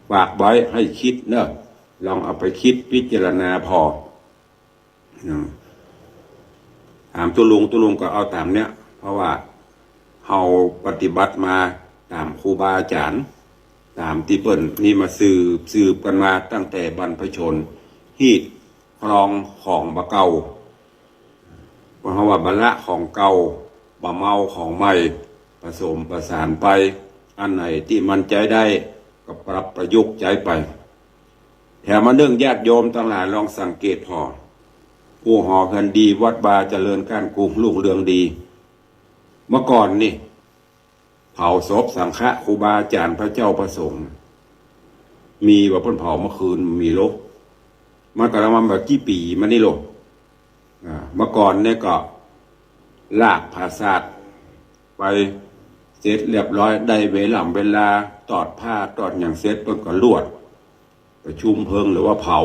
ฝากไว้ให้คิดเนาะ ลองเอาไปคิดพิจารณาผ่อ อืม ถามตุ๊ลุง ตุ๊ลุงก็เอาต๋ามเนี้ย เพราะว่าเฮาปฏิบัติมาต๋ามครูบาอาจ๋ารย์ ต๋ามตี้เปิ้นนี่มาสืบ สืบกั๋นมาตั้งแต่บรรพชน ฮีตครองของบ่าเก่า เพราะว่าบ่ละของเก่า บ่เมาของใหม่ ผสมประสานไป อันไหนตี้มันใจ๊ได้ ก็ปรับประยุกต์ใจ๊ไป แถมอันนึ่งญาติโยมตังหลายลองสังเกตผ่อ ผู้หอเฮือนดี วัดวาเจริญก้านกุง รุ่งเรืองดี เมื่อก่อนนี่ เผาศพสังฆะครูบาอาจ๋ารย์ พระเจ้าพระสงฆ์ มีบ่าเปิ้นเผาเมื่อคืน มีโล มันก็ละมาบ่ากี่ปี๋มานี่โล อ่า เมื่อก่อนเนี่ยก็ลากผาสาทไปเสร็จเรียบร้อย ได้เวล่ำเวลาตอดผ้าตอดหยังเสร็จ เปิ้นก็ลวด ประชุมเพลิงหรือว่าเผา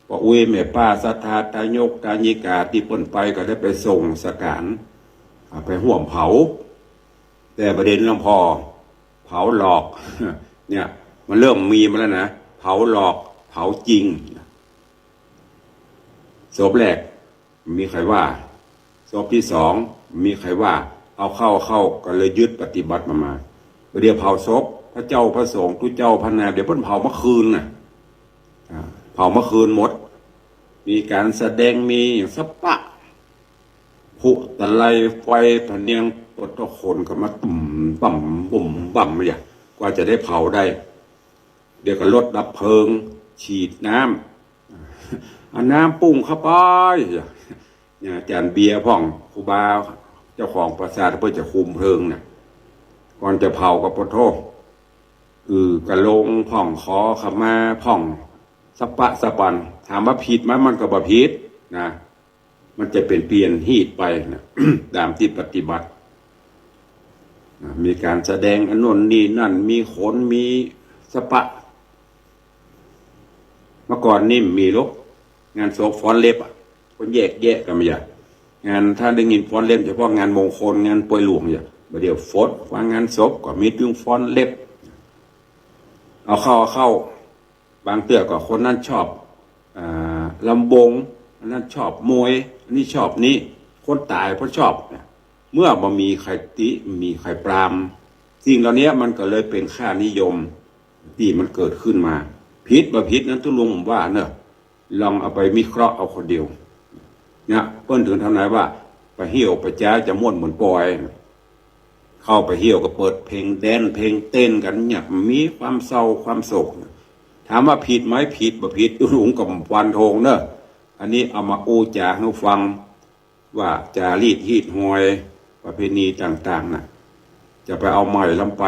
ป้ออุ๊ยแม่ป้าศรัทธาตายกตายิกาตี้เปิ้นไปก็ได้ไปส่งสการ อ่า ไปฮ่วมเผา แต่ประเด็นหลวงพ่อเผาหลอก เนี่ย มันเริ่มมีมาแล้วนะ เผาหลอก เผาจริง ศพแรก มีใผว่า ศพตี้สอง มีใผว่า เอาเข้า เข้า ก็เลยยึดปฏิบัติมา มา บ่าเดี่ยวเผาศพพระเจ้าพระสงฆ์ ตุ๊เจ้าพระนาย เดี๋ยวเปิ้นเผาเมื่อคืนน่ะ อ่า เผาเมื่อคืนหมด มีก๋านแสดง มีอย่างสะปะ พลุตะไล ไฟพะเนียง ปะโถ่ คนก็มาตุ่มบ่ำบุ่มบ่ำเนี่ย กว่าจะได้เผาได้ เดี๋ยวก็รถดับเพลิง ฉีดน้ำ เอาน้ำปุ้งเข้าไป เนี่ย อาจ๋ารย์เบียร์พ่อง ครูบาเจ้าของปราสาท เปิ้นจะคุมเพลิงน่ะ ก่อนจะเผาก็ปะโถ่ อือ กะลงพ่อง ขอขมาพ่อง สะปะสะปัน ถามว่าผิดไหม มันก็บ่ผิดนะ มันจะเป๋นเปลี่ยนฮีตไปนะ ต๋ามตี้ปฏิบัตินะ มีก๋านแสดงอันโน้นนี่นั่น มีขน มีสะปะ เมื่อก่อนนี่มีโล งานศพฟ้อนเล็บอะ เปิ้นแยกแยะกั๋นมาอย่าง งาน ถ้าได้ยินฟ้อนเล็บ เฉพาะงานมงคล งานป่วยหลวงอย่าง บ่าเดี่ยวฟด ว่างานศพก็มีตึงฟ้อนเล็บ เอาเข้า เอาเข้า บางเตื้อก็คนนั้นชอบ อ่า ลำวง อันนั้นชอบมวย อันนี้ชอบนี้ คนต๋ายเปิ้นชอบเนี่ย เมื่อบ่มีใผติ บ่มีใผปราม สิ่งเหล่านี้มันก็เลยเป๋นค่านิยมตี้มันเกิดขึ้นมา ผิดบ่ผิดนั้นตุ๊ลุงบ่ว่าเนาะ ลองเอาไปวิเคราะห์เอาคนเดียว เนี่ย เปิ้นถึงทำนายว่า ประเหี่ยวประจ๊าจะม่วนเหมือนปอย เข้าประเหี่ยวก็เปิดเพลงแดนซ์เพลงเต้นกั๋นเนี่ย มีความเศร้าความโศก ถามว่าผิดไหม ผิดบ่ผิด ตุ๊ลุงก็บ่ฟันธงเนาะ อันนี้เอามาอู้จ๋าหื้อฟัง ว่าจ๋ารีตฮีตฮอย ประเพณีต่างๆ น่ะ จะไปเอาใหม่ล้ำไป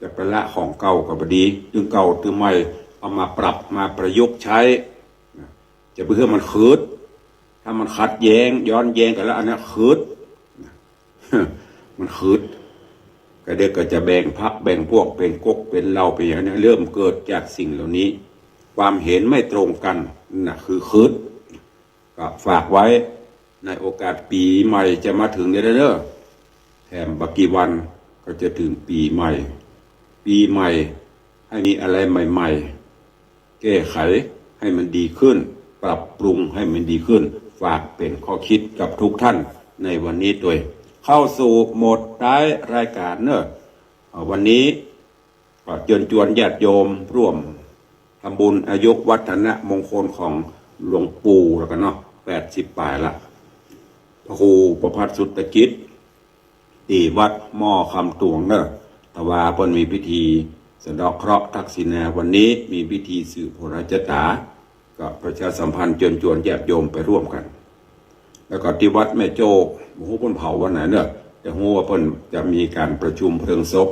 จะไปละของเก่าก็บ่ดี ตึงเก่าตึงใหม่ เอามาปรับมาประยุกต์ใจ๊ จะไปหื้อมันขืด ถ้ามันขัดแย้งย้อนแย้งกั๋นแล้ว อันนั้นขืด มันขืด ก็เดี๋ยวก็จะแบ่งพรรคแบ่งพวก เป๋นก๊กเป๋นเหล่า เป๋นอย่างนี้ เริ่มเกิดจากสิ่งเหล่านี้ ความเห็นไม่ตรงกั๋น น่ะคือขืด ก็ฝากไว้ ในโอกาสปี๋ใหม่จะมาเถิงนี้แล้วเนาะ แถมบ่กี่วันก็จะเถิงปี๋ใหม่ ปี๋ใหม่ให้มีอะไรใหม่ๆ แก้ไขให้มันดีขึ้น ปรับปรุงให้มันดีขึ้น ฝากเป๋นข้อคิดกับทุกท่านในวันนี้ตวย เข้าสู่โหมดท้ายรายก๋านเนาะ เอ่อ วันนี้ก็เจิญจวนญาติโยมร่วมทำบุญอายุวัฒนมงคลของหลวงปู่แล้วกั๋นเนาะ แปดสิบป๋ายละ พระครูประภัสสุตกิจ ตี้วัดหม้อคำตวงเนาะ ตะวาเปิ้นมีพิธีสะเดาะเคราะห์ทักษิณา วันนี้มีพิธีสืบโหราจาต๋า ก็ประชาสัมพันธ์เจิญจวนญาติโยมไปร่วมกั๋น แล้วก็ตี้วัดแม่โจ้ บ่ฮู้เปิ้นเผาวันไหนเนาะ แต่ฮู้ว่าเปิ้นจะมีก๋านประชุมเพลิงศพ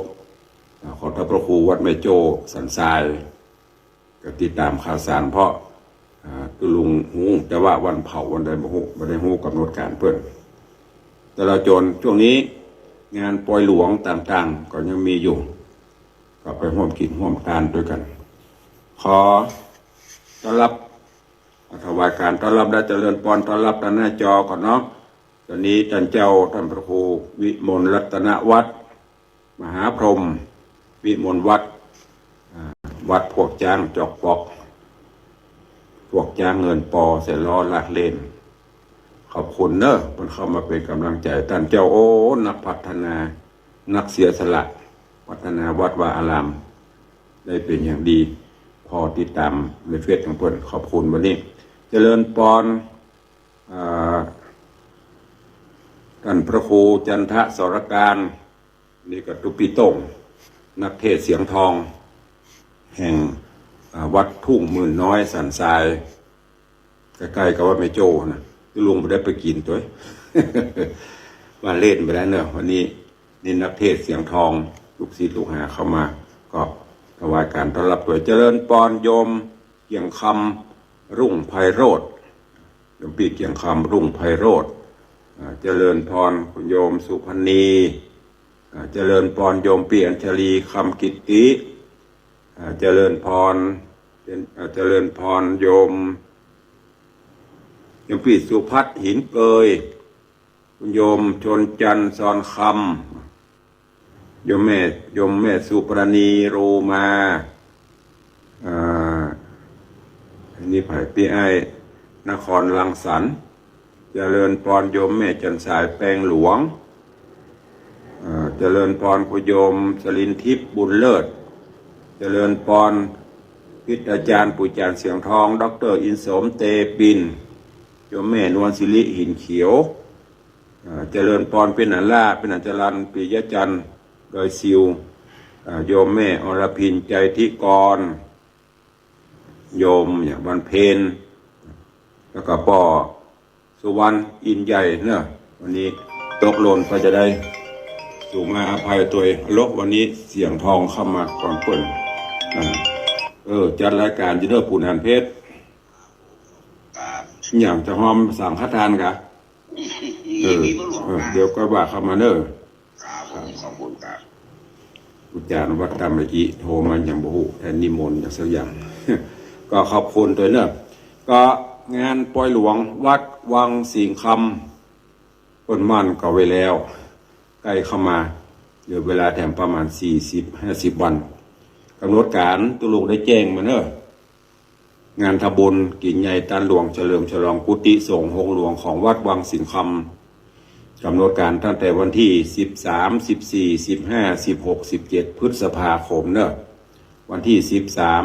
อ่า ของต้านพระครูวัดแม่โจ้สันทราย ก็ติดต๋ามข่าวสาร เพราะ อ่า ตุ๊ลุงฮู้แต่ว่าวันเผาวันใดบ่ฮู้ บ่ได้ฮู้ก๋ำหนดก๋านเปิ้น แต่ละจนช่วงนี้งานปอยหลวงต่างๆ ก็ยังมีอยู่ ก็ไปฮ่วมกิ๋นฮ่วมตานตวยกั๋น ขอต้อนรับ ถวายก๋านต้อนรับและเจริญปอนต้อนรับตางหน้าจอก่อนเนาะ ต๋อนนี้ต้านเจ้าต้านพระครูวิมลรัตนวัฒน์ มหาพรหมวิมลวัฒน์ อ่า วัดพวกจ๊างจอกปอก พวกจ๊างเงินปอใส่ล้อลากเล่น ขอบคุณเนาะ เปิ้นเข้ามาเป๋นก๋ำลังใจ๋ ต้านเจ้า โอ้ นักพัฒนา นักเสียสละ พัฒนาวัดวาอาราม ได้เป๋นอย่างดี ผ่อติดต๋ามในเฟซของเปิ้น ขอบคุณวันนี้ เจริญปอน อ่า ต้านพระครูจันทสรการ นี่ก็ตุ๊ปี้โต้ง นักเทศน์เสียงทอง แห่ง อ่า วัดทุ่งหมื่นน้อยสันทราย ใก้ๆ กับวัดแม่โจ้นะ ตุ๊ลุงบ่ได้ไปกิ๋นตวย ว่าเล่นไปแล้วเนาะ วันนี้ นี่นักเทศน์เสียงทอง ลูกศิษย์ลูกหาเข้ามา ก็ถวายก๋านต้อนรับตวย เจริญปอนโยมเกียงคำ รุ่งไพโรจน์ โยมปี้เกียงคำ รุ่งไพโรจน์ อ่า เจริญปอนคุณโยมสุพรรณี อ่า เจริญปอนโยมปี้อัญชลี คำกิตติ อ่า เจริญปอน เจริญ อ่า เจริญปอนโยม โยมปี้สุพัฒน์ หินเกย คุณโยมชนจันทร์ ซอนคำ โยมแม่ โยมแม่สุปราณี โรมา อ่า อันนี้ใผ ปี้อ้ายนครรังสรรค์ เจริญปอนโยมแม่จันทร์สาย แปงหลวง อ่า เจริญปอนคุณโยมสลินทิพย์ บุญเลิศ เจริญปอนพิษอาจารย์ปู่จ๋ารย์เสียงทอง ด็อกเตอร์อินสม เตปิน โยมแม่นวลศิริ หินเขียว อ่า เจริญปอนปี้หนาล่า ปี้หนาจรัญ ปิยะจันทร์ ดอยซิว อ่า โยมแม่อรพิน ใจทิกร โยมเนี่ยวันเพ็ญ แล้วก็ป้อสุวรรณ อินใหญ่เนาะ วันนี้ตกหล่นไปจะใด สูมาอภัยตวย ลบ วันนี้เสียงทองเข้ามาก่อนเปิ้น อ่า เออ จัดรายก๋านอยู่เนาะ ปู่หนานเพชร ครับ อย่างจะฮอมสังฆทานกะ เออ มีบ่หลวง เออ นะ เดี๋ยวก็ว่าเข้ามาเนาะ ครับผม ขอบคุณครับ อาจารย์วัดตามเมื่อกี้โทรมายังบ่ฮู้ แทนนิมนต์อย่างสักอย่าง ก็ขอบคุณตวยเนาะ ก็งานปอยหลวงวัดวังสิงห์คำ เปิ้นหมั้นก็ไว้แล้ว ใก้เข้ามา เหลือเวลาแถมประมาณสี่สิบ ห้าสิบวัน ก๋ำหนดก๋านตุ๊ลุงได้แจ้งมาเนาะ งานทำบุญกิ๋นใหญ่ตานหลวงเฉลิมฉลองกุฏิสงฆ์โฮงหลวงของวัดวังสิงห์คำ ก๋ำหนดก๋านตั้งแต่วันตี้สิบสาม สิบสี่ สิบห้า สิบหก สิบเจ็ด พฤษภาคมเนาะ วันตี้สิบสาม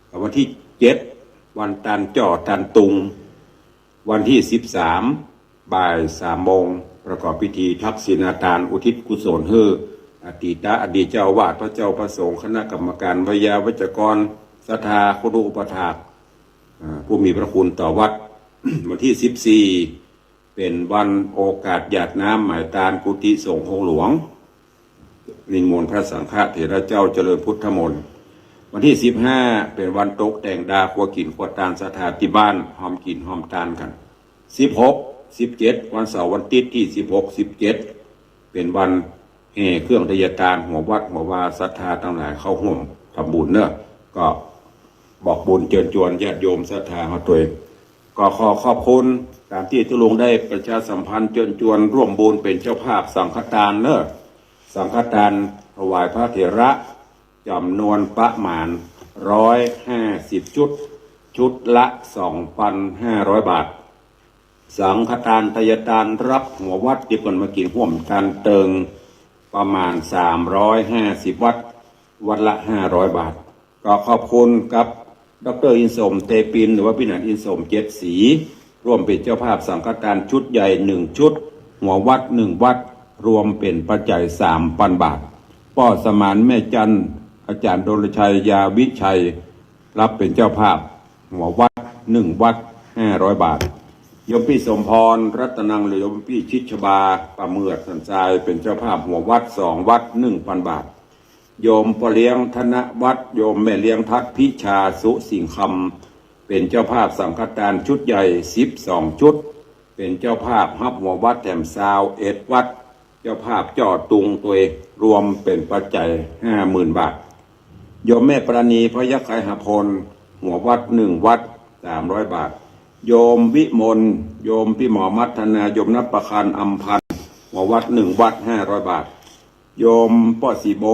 กับวันตี้เจ็ด วันตานจ้อตานตุง วันตี้สิบสาม บ่ายสามโมง ประกอบพิธีทักษิณาทานอุทิศกุศลหื้ออดีต อดีตเจ้าอาวาส พระเจ้าพระสงฆ์ คณะกรรมการ ไวยาวัจกร ศรัทธาคุณูปถาก อ่า ผู้มีพระคุณต่อวัด วันตี้สิบสี่ เป๋นวันโอกาสหยาดน้ำหมายตานกุฏิสงฆ์โฮงหลวง นิมนต์พระสังฆเถระเจ้าเจริญพุทธมนต์ วันตี้สิบห้า เป๋นวันตกแต่งดาครัวกิ๋นครัวตานศรัทธาตี้บ้าน ฮอมกิ๋นฮอมตานกั๋น สิบหก สิบเจ็ด วันเสาร์วันอาทิตย์ตี้สิบหก สิบเจ็ด เป๋นวันแห่เครื่องไทยทานหัววัดหัววา ศรัทธาตังหลายเข้าฮ่วมทำบุญเนาะ ก็บอกบุญเจิญจวนญาติโยมศรัทธาเฮาตวย ก็ขอขอบคุณต๋ามตี้ตุ๊ลุงได้ประชาสัมพันธ์เจิญจวนร่วมบุญเป๋นเจ้าภาพสังฆทานเนาะ สังฆทานถวายพระเถระจ๋ำนวนประมาณ ร้อยห้าสิบ ชุด ชุดละ สองปันห้าร้อย บาท สังฆทานไทยทานฮับหัววัดตี้เปิ้นมากิ๋นฮ่วมตานเติงประมาณ สามร้อยห้าสิบ วัด วัดละ ห้าร้อย บาท ก็ขอบคุณกับด็อกเตอร์อินสม เตปิน หรือว่าปี้หนานอินสม เจ็ดสี ร่วมเป๋นเจ้าภาพสังฆทานชุดใหญ่หนึ่งชุด หัววัดหนึ่งวัด รวมเป๋นปัจจัย สามปัน บาท ป้อสมานแม่จันทน์ อาจ๋ารย์ดลชัย ยาวิชัย ฮับเป๋นเจ้าภาพหัววัดหนึ่งวัด ห้าร้อย บาท โยมปี้สมพร รัตนัง หรือโยมปี้ชิดชบา ป่าเมือด สันทราย เป๋นเจ้าภาพหัววัดสองวัด หนึ่งปัน บาท โยมป้อเลี้ยงธนวัฒน์ โยมแม่เลี้ยงทัศน์พิชา สุสิงห์คำ เป๋นเจ้าภาพสังฆทานชุดใหญ่ สิบสอง ชุด เป๋นเจ้าภาพฮับหัววัดแถม ซาวเอ็ด วัด เจ้าภาพจ้อตุงตวย รวมเป๋นปัจจัย ห้าหมื่น บาท โยมแม่ปราณี พยัคฆไคหพล หัววัดหนึ่งวัด สามร้อย บาท โยมวิมล โยมปี้หมอมัทนา โยมนับประคานอำพันธ์ หัววัดหนึ่งวัด ห้าร้อย บาท โยมป้อสีโบ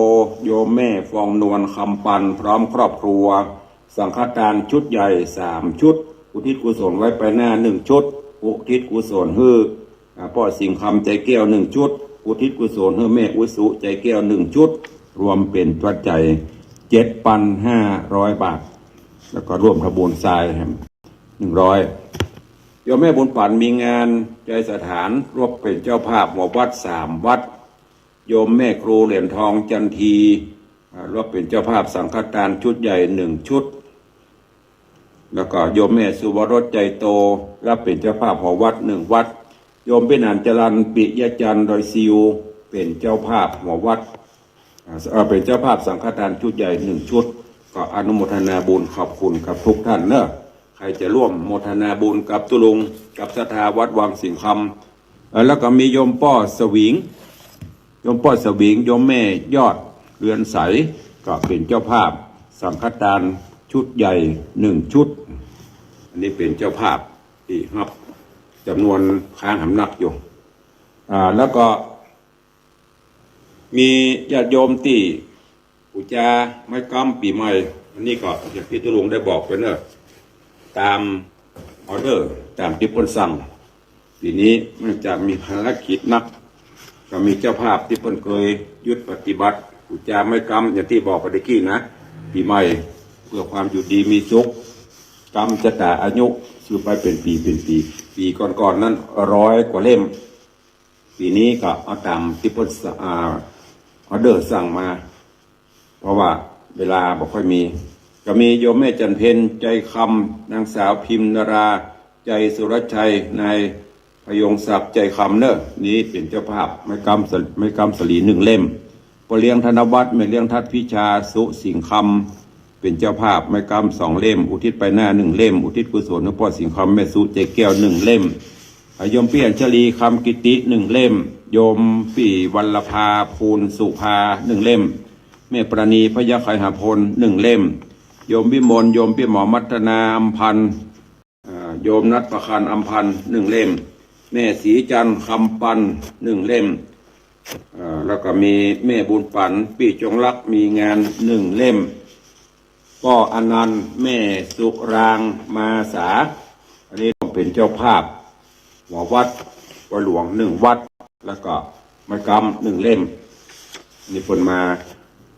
โยมแม่ฟองนวล คำปัน พร้อมครอบครัว สังฆทานชุดใหญ่สามชุด อุทิศกุศลไว้ไปหน้าหนึ่งชุด อุทิศกุศลหื้อ อ่า ป้อสิงห์คำ ใจแก้ว หนึ่งชุด อุทิศกุศลหื้อแม่อุสุ ใจแก้ว หนึ่งชุด รวมเป๋นปัจจัย เจ็ดปันห้าร้อย บาท แล้วก็ร่วมทำบุญทรายแหม หนึ่งร้อย โยมแม่บุญปัน มีงานไตรสถาน ฮับเป๋นเจ้าภาพหัววัดสามวัด โยมแม่ครูเหรียญทอง จันที อ่า ฮับเป๋นเจ้าภาพสังฆทานชุดใหญ่หนึ่งชุด แล้วก็โยมแม่สุวรส ใจโต ฮับเป๋นเจ้าภาพหัววัดหนึ่งวัด โยมปี้หนานจรัญ ปิยจันทร์ ดอยซิว เป๋นเจ้าภาพหัววัด อ่า เอ่อ เป๋นเจ้าภาพสังฆทานชุดใหญ่หนึ่งชุด ก็อนุโมทนาบุญขอบคุณกับทุกท่านเนาะ ใผจะร่วมโมทนาบุญกับตุ๊ลุง กับศรัทธาวัดวังสิงห์คำ เอ่อ แล้วก็มีโยมป้อสวิง โยมป้อสวิง โยมแม่ยอด เรือนใส ก็เป๋นเจ้าภาพสังฆทานชุดใหญ่หนึ่งชุด อันนี้เป๋นเจ้าภาพตี้ฮับจ๋ำนวนค้างหำนักอยู่ อ่า แล้วก็มีญาติโยมตี้ ปู๋จาไม้ก๊ำปี๋ใหม่ อันนี้ก็อย่างตี้ตุ๊ลุงได้บอกไปเนาะ ต๋ามออเดอร์ ต๋ามตี้เปิ้นสั่ง ปี๋นี้เนื่องจากมีภารกิจหนัก ก็มีเจ้าภาพตี้เปิ้นเกยหยุดปฏิบัติปู๋จาไม้ก๊ำ อย่างตี้บอกไปตะกี้นะ ปี๋ใหม่ เพื่อความอยู่ดีมีสุข ก๊ำจะต่ออายุ ซื้อไปเป๋นปี๋เป๋นปี๋ ปี๋ก่อนๆ นั้นร้อยกว่าเล่ม ปี๋นี้ก็เอาต๋ามตี้เปิ้นสะ อ่า ออเดอร์สั่งมา เพราะว่าเวลาบ่ค่อยมี ก็มีโยมแม่จันเพ็ญ ใจคำ นางสาวพิมนารา ใจสุรชัย นายพยงศักดิ์ ใจคำเนาะ นี้เป๋นเจ้าภาพไม้ก๊ำสะ ไม้ก๊ำสาลีหนึ่งเล่ม ป้อเลี้ยงธนวัฒน์ แม่เลี้ยงทัศน์พิชา สุสิงห์คำ เป๋นเจ้าภาพไม้ก๊ำสองเล่ม อุทิศไปหน้าหนึ่งเล่ม อุทิศกุศลหื้อป้อสิงห์คำ แม่สุ ใจแก้ว หนึ่งเล่ม อ่า โยมปี้อัญชลี คำกิติ หนึ่งเล่ม โยมปี้วัลลภา ภูลสุภา หนึ่งเล่ม แม่ปราณี พยัคฆไคหพล หนึ่งเล่ม โยมวิมล โยมปี้หมอมัทนา อำพันธ์ อ่า โยมนัดประคาน อำพันธ์ หนึ่งเล่ม แม่ศรีจันทร์ คำปัน หนึ่งเล่ม อ่า แล้วก็มีแม่บุญปัน ปี้จงรัก มีงาน หนึ่งเล่ม ป้ออานันต์ แม่สุราง มาสา อันนี้เป๋นเจ้าภาพหัววัด วัดหลวงหนึ่งวัด แล้วก็ไม้ก๊ำหนึ่งเล่ม นี่เปิ้นมา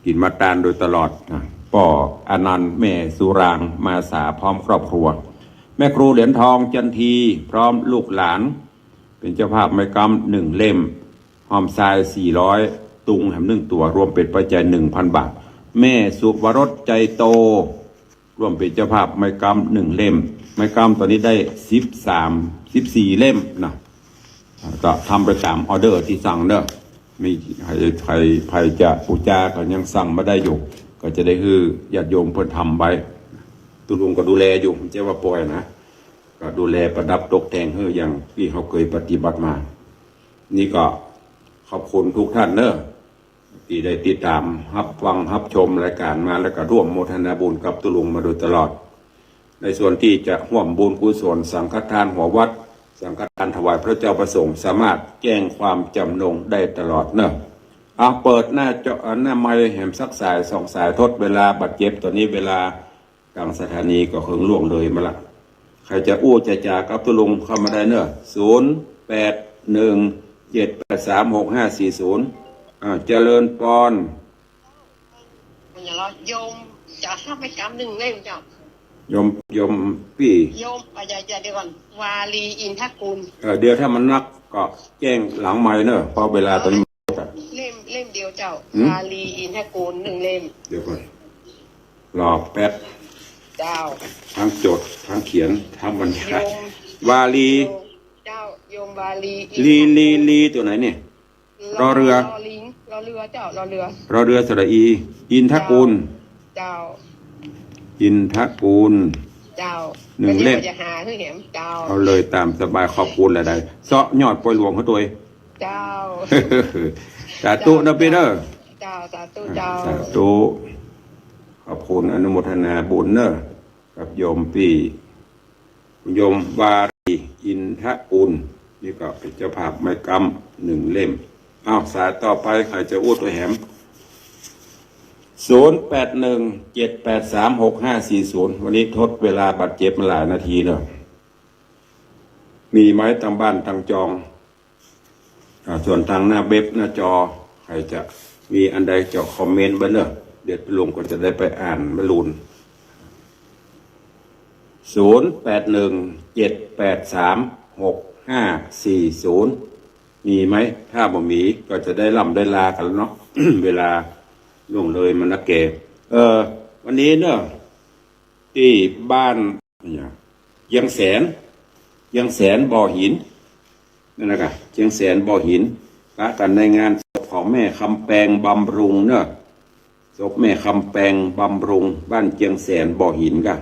กิ๋นมาตานโดยตลอดนะ ป้ออานันต์ แม่สุราง มาสา พร้อมครอบครัว แม่ครูเหรียญทอง จันที พร้อมลูกหลาน เป๋นเจ้าภาพไม้ก๊ำหนึ่งเล่ม ฮอมทรายสี่ร้อย ตุงแหมหนึ่งตั๋ว รวมเป๋นปัจจัยหนึ่งพันบาท แม่สุวรส ใจโต ร่วมเป๋นเจ้าภาพไม้กำนึ่งเล่ม ไม้กำต๋อนนี้ได้สิบสาม สิบสี่เล่มนะ ก็ทำไปต๋ามออเดอร์ตี้สั่งเนาะ มีใผ ใผ ใผจะปู๋จาก็ยังสั่งมาได้อยู่ ก็จะได้หื้อญาติโยมเปิ้นทำไว้ ตุ๊ลุงก็ดูแลอยู่ บ่ใจ้ว่าป่อยนะ ก็ดูแลประดับตกแต่งหื้ออย่างตี้เฮาเกยปฏิบัติมา นี่ก็ขอบคุณกู้ต้านเนาะ ตี้ได้ติดต๋ามฮับฟังฮับชมรายก๋านมา แล้วก็ร่วมโมทนาบุญกับตุ๊ลุงมาโดยตลอด ในส่วนตี้จะฮ่วมบุญกุศลสังฆทานหัววัด สังฆทานถวายพระเจ้าพระสงฆ์ สามารถแจ้งความจ๋ำนงได้ตลอดเนาะ เอา เปิดหน้าจอ หน้าไมค์แหมสักสายสองสาย ทดเวลาบาดเจ็บ ต๋อนนี้เวลา ตางสถานีก็เคิ่งล่วงเลยมาละ ใผจะอู้จะจ๋ากับตุ๊ลุงเข้ามาได้เนาะ ศูนย์ แปด หนึ่ง เจ็ด แปด สาม หก ห้า สี่ ศูนย์ อ่า เจริญปอน โยมจะฮับไม้กำนึ่งเล่มเจ้า โยม โยมปี้ โยม อ่ะ เดี๋ยว เดี๋ยวก่อน วาลีอินทกุล เออ เดี๋ยวถ้ามันนักก็แจ้งหลังไมค์เนาะ เพราะเวลาต๋อนนี้ เล่ม เล่มเดียวเจ้า หืม วาลีอินทกุลนึ่งเล่ม เดี๋ยวก่อน รอแป๊บ เจ้า ทั้งจด ทั้งเขียน ทั้งบรรยาย โยม วาลี เจ้า โยมวาลี ลี ลี ลี ตั๋วไหนนี่ รอเรือ รอลิง รอเรือเจ้า รอเรือ รอเรือสระอี อินทกุล เจ้า อินทกุล เจ้า นึ่งเล่ม ก็จะหาหื้อแหมเจ้า เอาเลยต๋ามสบาย ขอบคุณหลายๆ เซาะยอดปอยหลวงเขาตัวเอง เจ้า สาธุนะปี้เนาะ เจ้า สาธุเจ้า สาธุ ขอบคุณอนุโมทนาบุญเนาะ กับโยมปี้ โยมวาลีอินทกุล นี่ก็เป๋นเจ้าภาพไม้กำนึ่งเล่ม อ้าว สายต่อไปใผจะอู้ตั๋วแหม ศูนย์ แปด หนึ่ง เจ็ด แปด สาม หก ห้า สี่ ศูนย์ วันนี้ทดเวลาบาดเจ็บมาหลายนาทีเนาะ มีไม้ตางบ้านตางจอง อ่า ส่วนตางหน้าเว็บหน้าจอ ใผจะมีอันใดจะคอมเมนต์ไว้เนาะ เดี๋ยวตุ๊ลุงก็จะได้ไปอ่านมะลูน ศูนย์ แปด หนึ่ง เจ็ด แปด สาม หก ห้า สี่ ศูนย์ มีไหม ถ้าบ่มีก็จะได้ล่ำได้ลากั๋นแล้วเนาะ เวลาล่วงเลยมานักแก่ เออ วันนี้เนาะ ตี้บ้าน เนี่ย เจียงแสน เจียงแสนบ่อหิน นั่นแหละกะ เจียงแสนบ่อหิน ปะกั๋นในงานศพของแม่คำแปงบำรุงเนาะ ศพแม่คำแปงบำรุง บ้านเจียงแสนบ่อหินกะ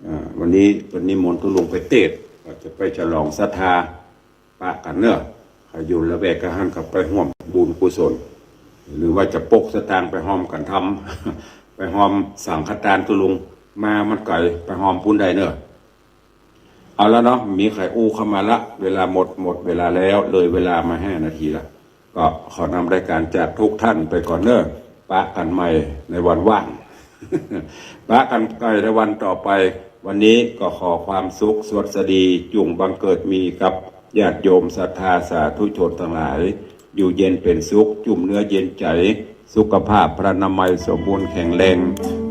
อ่า วันนี้เปิ้นนิมนต์ตุ๊ลุงไปเตสน์ ก็จะไปฉลองศรัทธา ปะกั๋นเนาะ ใผอยู่ละแวกกั๋นหั้นก็ไปฮ่วมบุญกุศล หรือว่าจะปกสตางค์ไปฮ่วมกั๋นทำ ไปฮ่วมสังฆทานตุ๊ลุง มามันไก๋ ไปฮ่วมปู๊นได้เนาะ เอาละเนาะ มีใผอู้เข้ามาละ เวลาหมด หมดเวลาแล้ว เลยเวลามาห้านาทีละ ก็ขอนำรายก๋านจากกู้ต้านไปก่อนเนาะ ปะกั๋นใหม่ในวันว่าง ปะกั๋นใหม่ในวันต่อไป วันนี้ก็ขอความสุขสวัสดีจุ่งบังเกิดมีกับญาติโยมศรัทธาสาธุชนตังหลาย อยู่เย็นเป๋นสุข จุ่มเนื้อเย็นใจ๋ สุขภาพพรรณนามัยสมบูรณ์แข็งแรง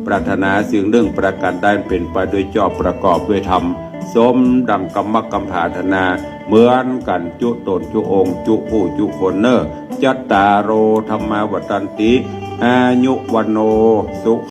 ปรารถนาสิ่งนึ่งประก๋านใดเป๋นไปโดยจอบประกอบด้วยธรรม สมดังกำมักกำผาถนา เหมือนกั๋นจุ๊ต๋นจุ๊องค์จุ๊ผู้จุ๊คนเนาะ จัตตาโร ธัมมา วัฑฒันติ อายุ วัณโณ สุ